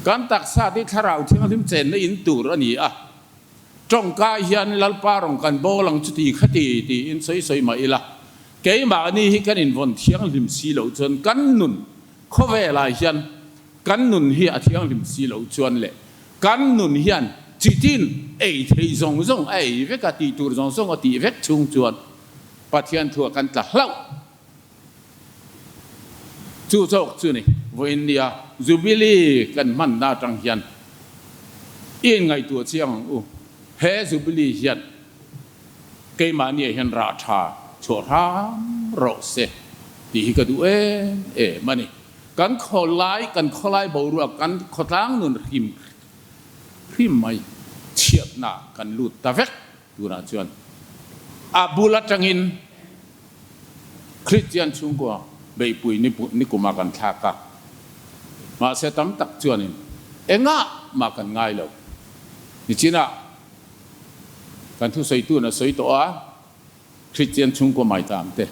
kan taksa te thlarau thianghlim chenna in tur a ni a, tawngka hian Lalpa rawn kan bawl ang chuti khati tiin sawi sawi mah ila, keimahni hi kan invawn thianghlim si loh chuan kan nun khawvelah hian kan nun hi a thianghlim si loh chuan leh kan nun hian chitin ei thei zawng zawng a ei vek a, tih tur zawng zawng a tih vek chhung chuan Pathian thu a kan tla hlauh. Chu chawk chu ni, vawiin nia Jubilee kan hmanna atang hian i inngaihtuah chiang ang u. He Jubilee hian keimahniah hian rah tha chhuah hram rawh se tih hi ka duh em em a ni. Kan khawlai, kan khawlai boruak, kan khawtlang nun hrim hrim mai chhiatna kan lut ta vek Tunah chuan a bul atangin Kristian chhungkua beihpui nikuma kan thlak a, mahse tam tak chuanin engah mah kan ngai lo. Nichinah kan thusawitu a sawi tawh a, Kristian chhungkua maitam te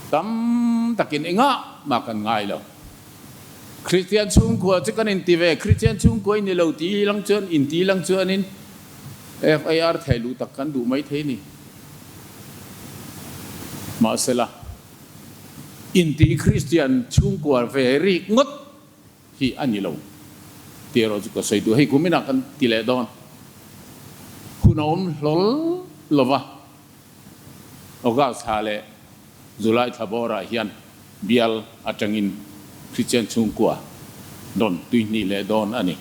tam takin engah mah kan ngai lo. Kristian chhungkua chu kan inti ve, Kristian chhungkua i ni lo ti lang chuan inti lang chuanin FIR thei luh tak kan duh mai thei ni. Mahsela, inti Kristian chhungkua ve rik ngawt hi a ni lo tih erawh chu ka sawi duh. Hei kuminah kan ti leh dawn. Hun a awm hlawl lo va, August thla leh July thla bawrah hian bial atangin Kristian chhungkua rawn tuihnih leh dawn a ni.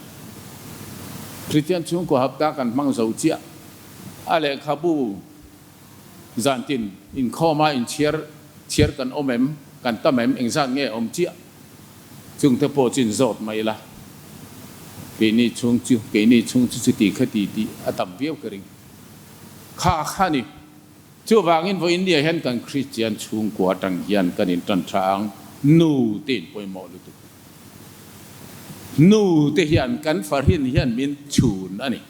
Kristian chhungkua hapta kan hmang zo chiah a lehkhabu zantin inkhawma inchhiar chhiar kan awm em, kan tam em, engzat nge awm chiah chungte pawh chu inzawt mai ila. Keini chhung chu keini chhung chu chuti khati tih a tam viau ka ring. Kha kha ni. Chuvangin vawiin nia hian kan Kristian chhungkua atang hian kan intan tha ang, nu te in pawimawh lutuk. Nu te hian kan farhin hian min chhun a ni.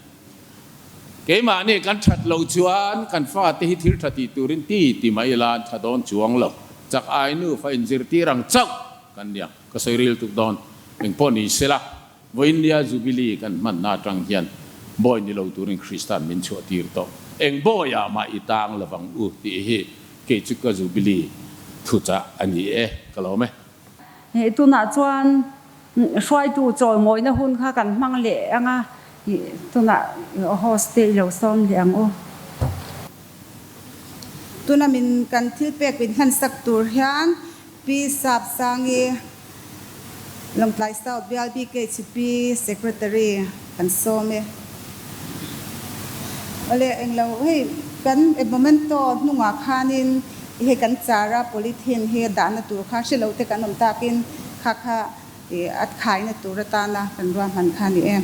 Keimahni kan that loh chuan kan fate hi thil tha tih turin ti ti mai ila an tha dawn chuang lo. Chak ai nu fa inzirtir ang chauh kan nia, ka sawi ril tuk dawn. Engpawh ni sela. Vawiin nia Jubilee kan hmanna atang hian bawi ni lo turin Kristan min chhuah tir tawh. Eng bawiah mah i tang lovang u tih hi kei chu ka Jubilee thuchah a ni e, ka lawm e. Hei tunah chuan hruaitu chawimawina hun kha kan hmang leh ang a, tunah host te i lo sawm leh ang u. Tuna min kan thil pek min hlansak tur hian Pi Sap Sangi, Lawngtlai South Bial BKHP Secretary kan sawm e. Awle englo hei kan e momento hnungah khanin hei kan chara polythene hi dahna tur kha hrelo te kan awm takin kha kha i a khaina tur atana kan ruahman kha a ni e.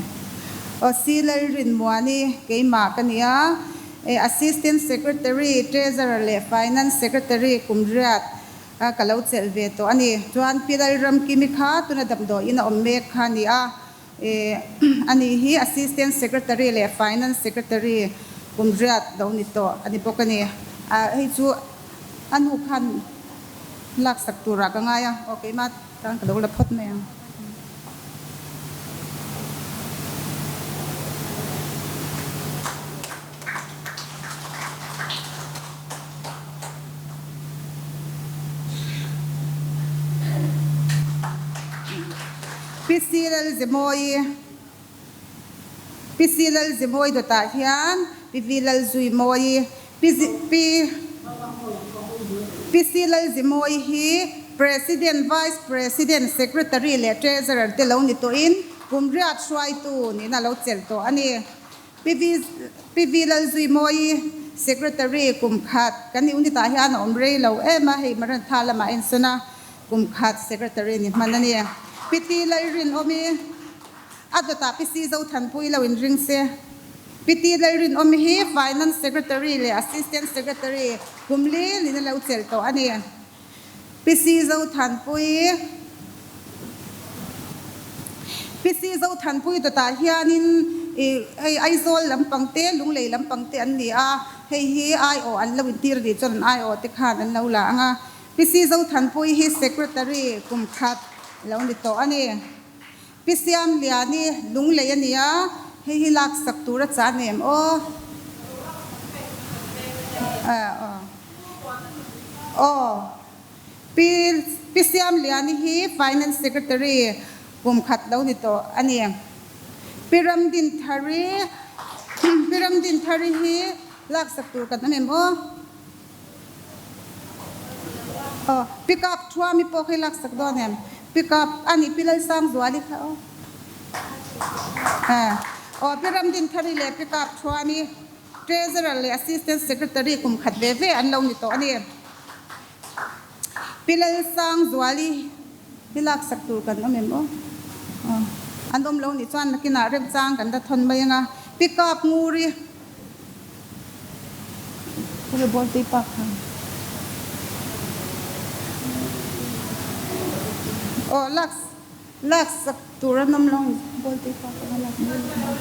Aw Si Lalrinmuani keimah ka ni a, e Assistant Secretary, Treasurer leh Finance Secretary kum riat a ka lo chelh ve tawh a ni. Chuan Pi Lalramkimi kha tuna damdawiin a awm mek kha a ni a, e ani hi Assistant Secretary leh Finance Secretary kum riat lo ni tawh a ni bawk a ni. A hei chu a nu khan laksak turah ka ngai a, aw keimah tan ka lo la phawt mai ang. Pi Lalzemawi Pi C Lalzemawi dawtah hian Pi V Lalzuimawi Pi Pi Pi C Lalzemawi hi President, Vice President, Secretary leh Treasurer te lo ni tawhin kum riat hruaitu niin a lo chelh tawh a ni. Pi Pi V Lalzuimawi, Secretary, kum khat kan unit ah hian a awm rei lo em a, hei Marantha lamah a insawn a, kum khat Secretary ni hman a ni. Pi T Lalrinawmi, a dawtah Pi C Zothanpui lo inring se. Pi T Lalrinawmi hi Finance Secretary leh Assistant Secretary kum li niin a lo chelh tawh a ni. Pi C Zothanpui, PC Zothanpui dawtah hianin ih hei Aizawl lampang te, Lunglei lampang te an ni a, hei hi aiawh an lo intir a nih chuan an aiawh te khan an lo la ang a. PC Zothanpui hi Secretary kum khat lo ni tawh a ni. Pi Siamliani Lunglei a ni a, hei hi laksak tur a chah nem aw. Aw. Pi Pi Siamliani hi Finance Secretary kum khat lo ni tawh a ni. Pi Ramdinthari Pi Ramdinthari hi laksak tur kan awm em aw? Aw, Pick up Thuami pawh khi laksak dawn em? Pick up a ni Pi Lalsangzuali kha aw. Aw, Pi Ramdinthari leh Pick up Thuami Treasurer leh Assistant Secretary kum khat ve ve an lo ni tawh a ni. Pi Lalsangzuali hi laksak tur kan awm em aw? Aw, an awm lo nih chuan nakinah remchang kan la thawn mai ang a. Pi Kap Nguri Khawi ball tui pak kha. Aw, lak Laksak tur an awm lo ang ball tui pa pawh a lak mai lo ang.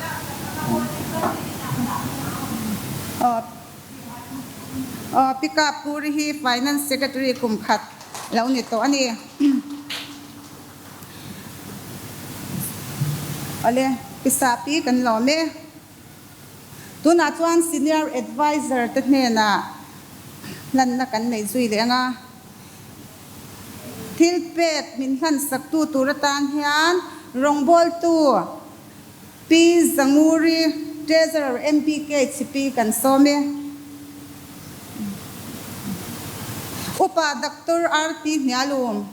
Aw Pi Kap Puri hi Finance Secretary kum khat lo ni tawh a ni. Awle Pi Sapi kan lawm e. Tunah chuan Senior Adviser te hnenah hlanna kan nei zui leh ang a. Thil pek min hlansak tu tur atan hian rawngbawltu Pi Zanguri, Treasurer MPKHP kan sawm e. Upa Doctor RT Hnialum.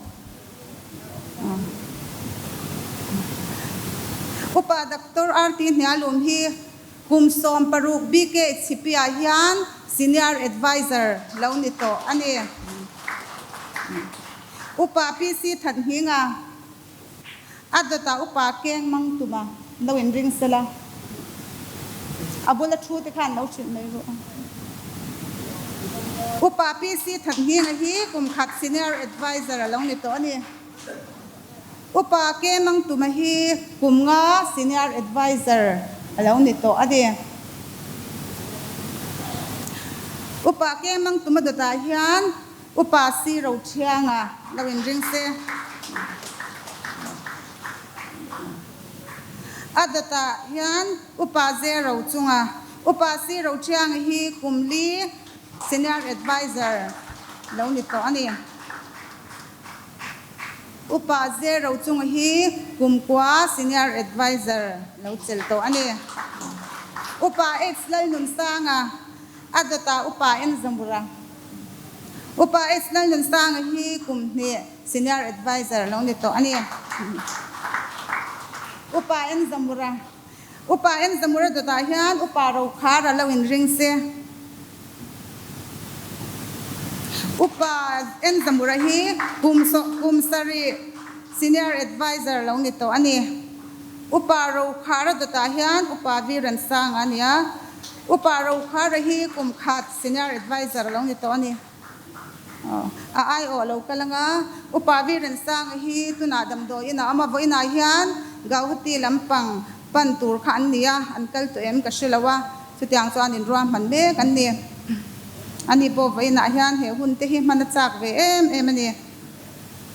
Upa Doctor RT Hnialum hi kum 60 BKHP-ah hian Senior Adviser lo ni tawh a ni. Upa PC Thanhinga a dawtah Upa Keng Mang Tuma lo inring sela, a bula thu te khan lo hrilh mai rawh. Upa PC Thanhinga hi kum khat Senior Adviser a lo ni tawh a ni. Upa Ke Mangtuma hi kum nga Senior Adviser a lo ni tawh a ni. Upa Ke Mangtuma dawtah hian Upa Si Rothianga lo inring se. A dawtah hian Upa Ze Rochunga. Upa Si Rothianga hi kum li Senior Adviser lo ni tawh a ni. Upa Zero chung hi kumkua Senior Adviser lo chelh tawh a ni. Upa H Lalnunsanga, a dawtah Upa N Zamura. Upa H Lalnunsanga hi kum hnih Senior Adviser lo ni tawh a ni. Upa N Zamura, Upa N Zamura dawtah hian Upa Rokhara lo inring se. Upa N Zamura hi kum kum sarih Senior Adviser lo ni tawh a ni. Upa Rokhara dawtah hian Upa V Ransanga a ni a. Upa Rokhara hi kum khat Senior Adviser lo ni tawh a ni. A aiawh lo kal anga Upa V Ransanga hi tunah damdawi inah awm a, vawiinah hian Gauhati lampang pan tur kha an ni a, an kal tawh em ka hre lo a. Chutiang chuan in ruahman mek an ni. Ani pawh vawiinah hian he hun te hi hman a chak ve em em a ni.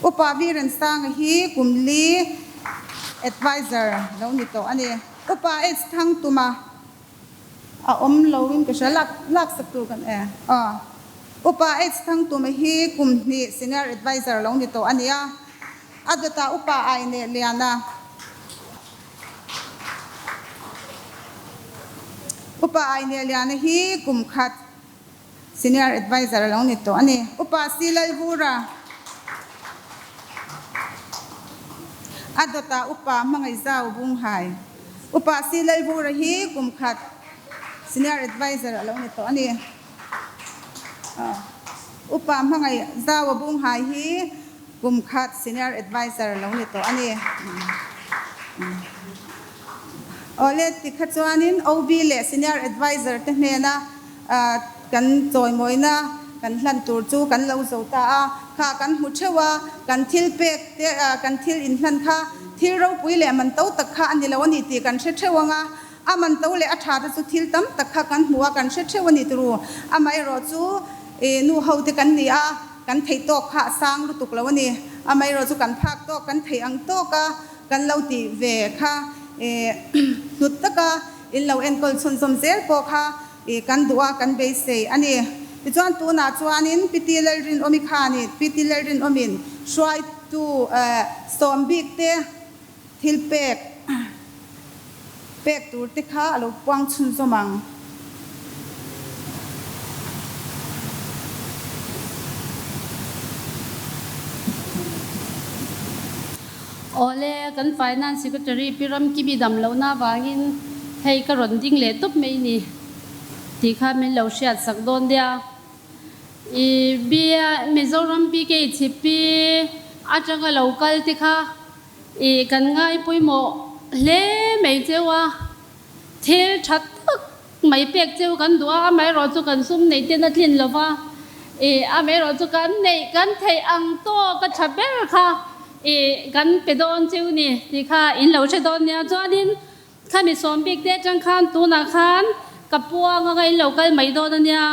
Upa Viren Sanga hi kum li adviser lo ni tawh a ni. Upa H Thangtuma a awm lo in ka hria lak laksak tur kan e. Aw. Upa H Thangtuma hi kum hnih senior adviser lo ni tawh a ni a. A dawtah Upa Aineh Liana. Upa Aineliana hi kum khat Senior Adviser a lo ni tawh a ni. Upa Si Lalvura a dawtah Upa Hmangaihzau Bunghai. Upa Si Lalvura hi kum khat Senior Adviser a lo ni tawh a ni. Upa Hmangaihzau Bunghai hi Kum khat Senior Adviser lo ni tawh a ni. Awle tikha chuanin OB leh Senior Adviser te hnena kan chawimawina kan hlan tur chu kan lo zo ta a, kha kan hmu theuh a, kan thil pek te kan thil inhlan kha thil ropui leh man to tak kha a ni lo a ni tih kan hre theuh ang a, a man to leh a tha te chu thil tam tak kha kan hmu a, kan hre theuh a ni turu. Amaherawhchu nu ho te kan ni a, kan theih tawk kha a sang lutuk lo a ni. Amaherawhchu kan phak tawk, kan theih ang tawk a kan lo tih ve kha hlut taka in lo enkawl chhunzawm zel pawh kha kan duh a, kan beisei a ni. Tichuan tunah chuanin Pi Lalrinawmi khanin Pi Lalrinawmin hruaitu sawm bik te thil pek pek tur te kha a lo puang chhunzawm ang. Awle, kan Finance Secretary Pi Ramkimi dam lohna avangin hei ka rawn ding leh tawp mai ni tih kha min lo hriat sak dawn nia. I bia Mizoram BKHP atanga lo kal te kha i kan ngai pawimawh hle mai cheu a, thil tha tak mai pek cheu kan duh a, amaherawh chu kan sum neih ten a tlin lo va, i amaherawh chu kan neih kan theih ang tawk a tha ber kha i kan pe dawn cheu ni tih kha in lo hre dawn nia. Chuanin Khami sawm bik te atang khan tunah khan ka puang anga in lo kal mai dawn a nia.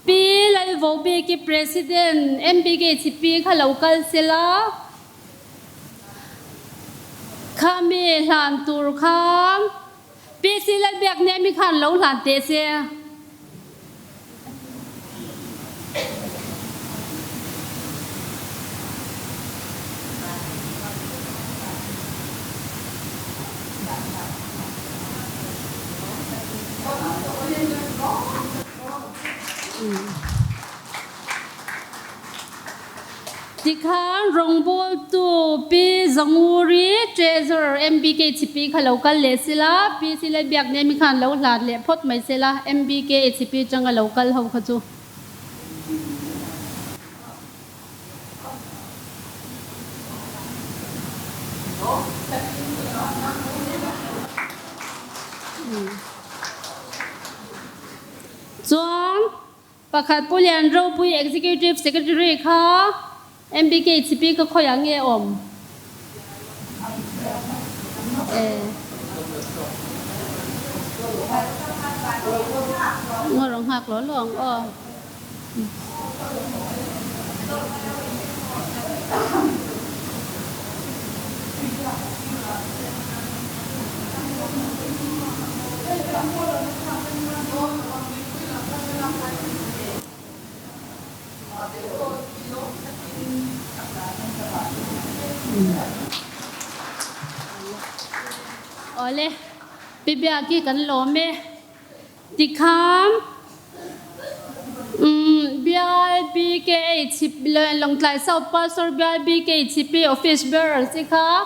Pi Lalvobiki President MBKHP kha lo kal sela. Khami hlan tur kha PC Lalbiaknemi khan lo hlan teh se. Tikhan rawngbawltu Pi Zanguri, Treasurer, MBKHP kha lo kal leh sila, Pi Silalbiaknemi khan lo hlat leh phawt mai sela, MBKHP tanga lo kal ho kha chu. Chuan Pakhat Pu Lian Ropui Executive Secretary kha MBKHP kha khawiah nge awm? Ngaw rawng nghak law law ang aw. Awle, Pi Biaki kan lawm e. Tikhan Bial BKH Lawngtlai South Pastor Bial BKHP Office Bearer te kha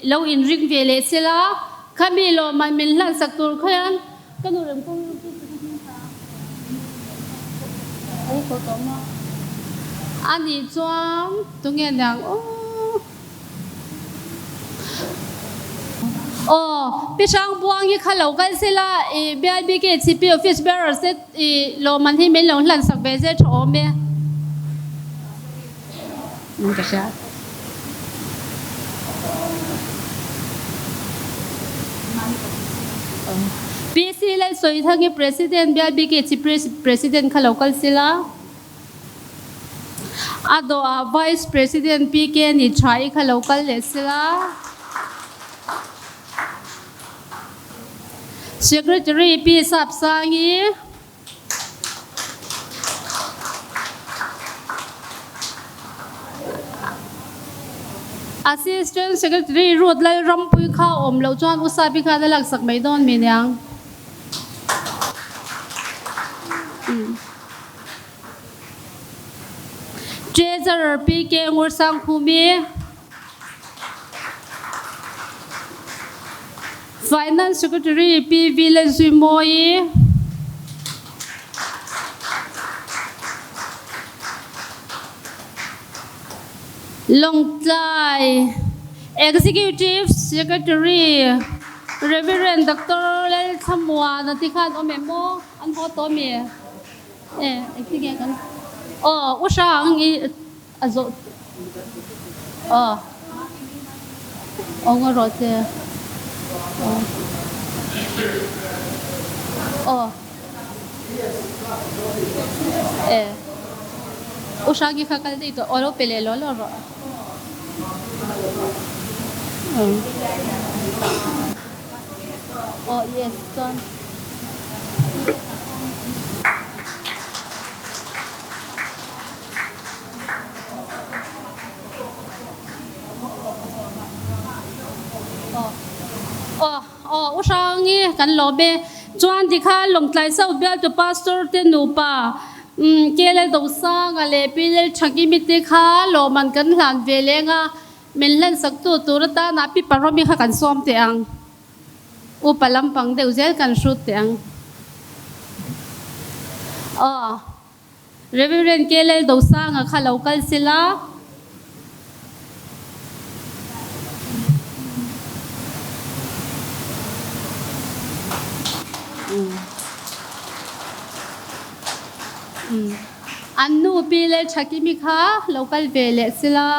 lo inring ve leh sela, khami lawmah min hlansak tur khian Ka nu rem kawng chu ka hming ta a ni ko tawh maw? A nih chuan tunge niang aw? Aw, Pi Hrangbuang hi kha lo kal sela i BIBKHP office bearer te i lawmman hi min lo hlan sak ve zel tha awm e. Ka hria. PC Lalsawithangi President bial bik hi President kha lo kal sila. A dawhah Vice President PK ni tha i kha lo kal leh sila. Secretary Pi Sapsangi. Assistant Secretary Ruth Lalrampui kha awm loh chuan U Sapi khan a laksak mai dawn mi niang. Treasurer PK Ngursangkhumi. Finance Secretary Pi V Lalzuimawi, Lawngtlai Executive Secretary Rev. Doctor Lalthlamuana te khan awm em aw? An haw tawh mi? E, engtin nge kan aw u hrang i A zawh aw. Aw nga rawh che. Aw. Aw. E. U Hrangi kha kal daih tawh. Aw lo pe leh law law rawh. Aw yes chuan. Aw aw U Hrangi kan lawm e. Chuan tikhan Lawngtlai South bialtu Pastor te nupa KLL Dosanga leh PLL Thakimi te kha lawmman kan hlan ve leng a, min hlan saktu tur atana Pi Paromi kha kan sawm teh ang. Upa lampang deuh zel kan hrut teh ang. Aw. Reverend KLL Dosanga kha lo kal sela. An nu Pi Lalthakimi kha lo kal ve leh sela.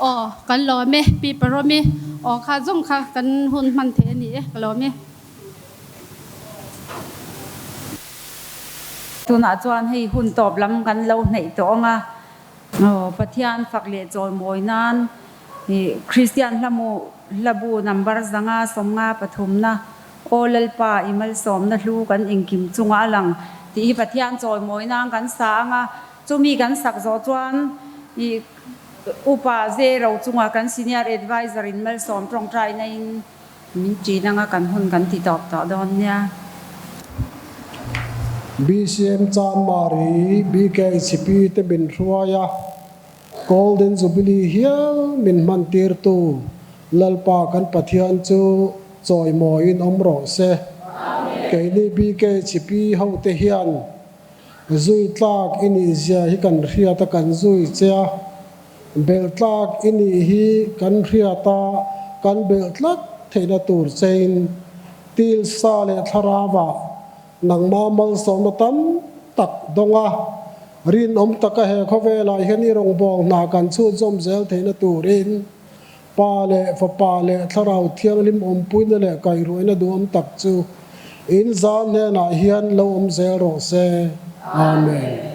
Aw, kan lawm e, Pi Paromi. Aw, kha zawng kha kan hun hman thei a ni e, ka lawm e. Tunah chuan hei hun tawp lam kan lo hnaih tawh ang a. Aw, Pathian fak leh chawimawi nan i Kristian hlamu hlabu number 500 53na Aw Lalpa i malsawmna hlu kan engkim chunga a lang tih hi Pathian chawimawi nan kan sa ang a, chumi kan sak zawh chuan i Upa zero chunga kan Senior Adviser in malsawm tawngtaina in Min ṭin anga kan hun kan ti tawp tawh dawn nia. BCM Chanmari BKHP te min hruai a, Golden Jubilee hial min hman tirtu Lalpa kan Pathian chu chawimawiin awm rawh se. Keini BKHP hote hian zui tlak i nih zia hi kan hriat a kan zui che a. Belh tlak i nih hi kan hriat a, kan belh tlat theihna tur chein tilsa leh thlarauah nangmah malsawmna tam tak dawng a, rinawm taka he khawvelah hian i rawngbâwl hna kan chhunzawm zel theihna turin Pa leh Fapa leh Thlarau Thianghlim awmpuina leh kaihruaina duhawm tak chu in zan hnenah hian lo awm zel rawh se. Amen.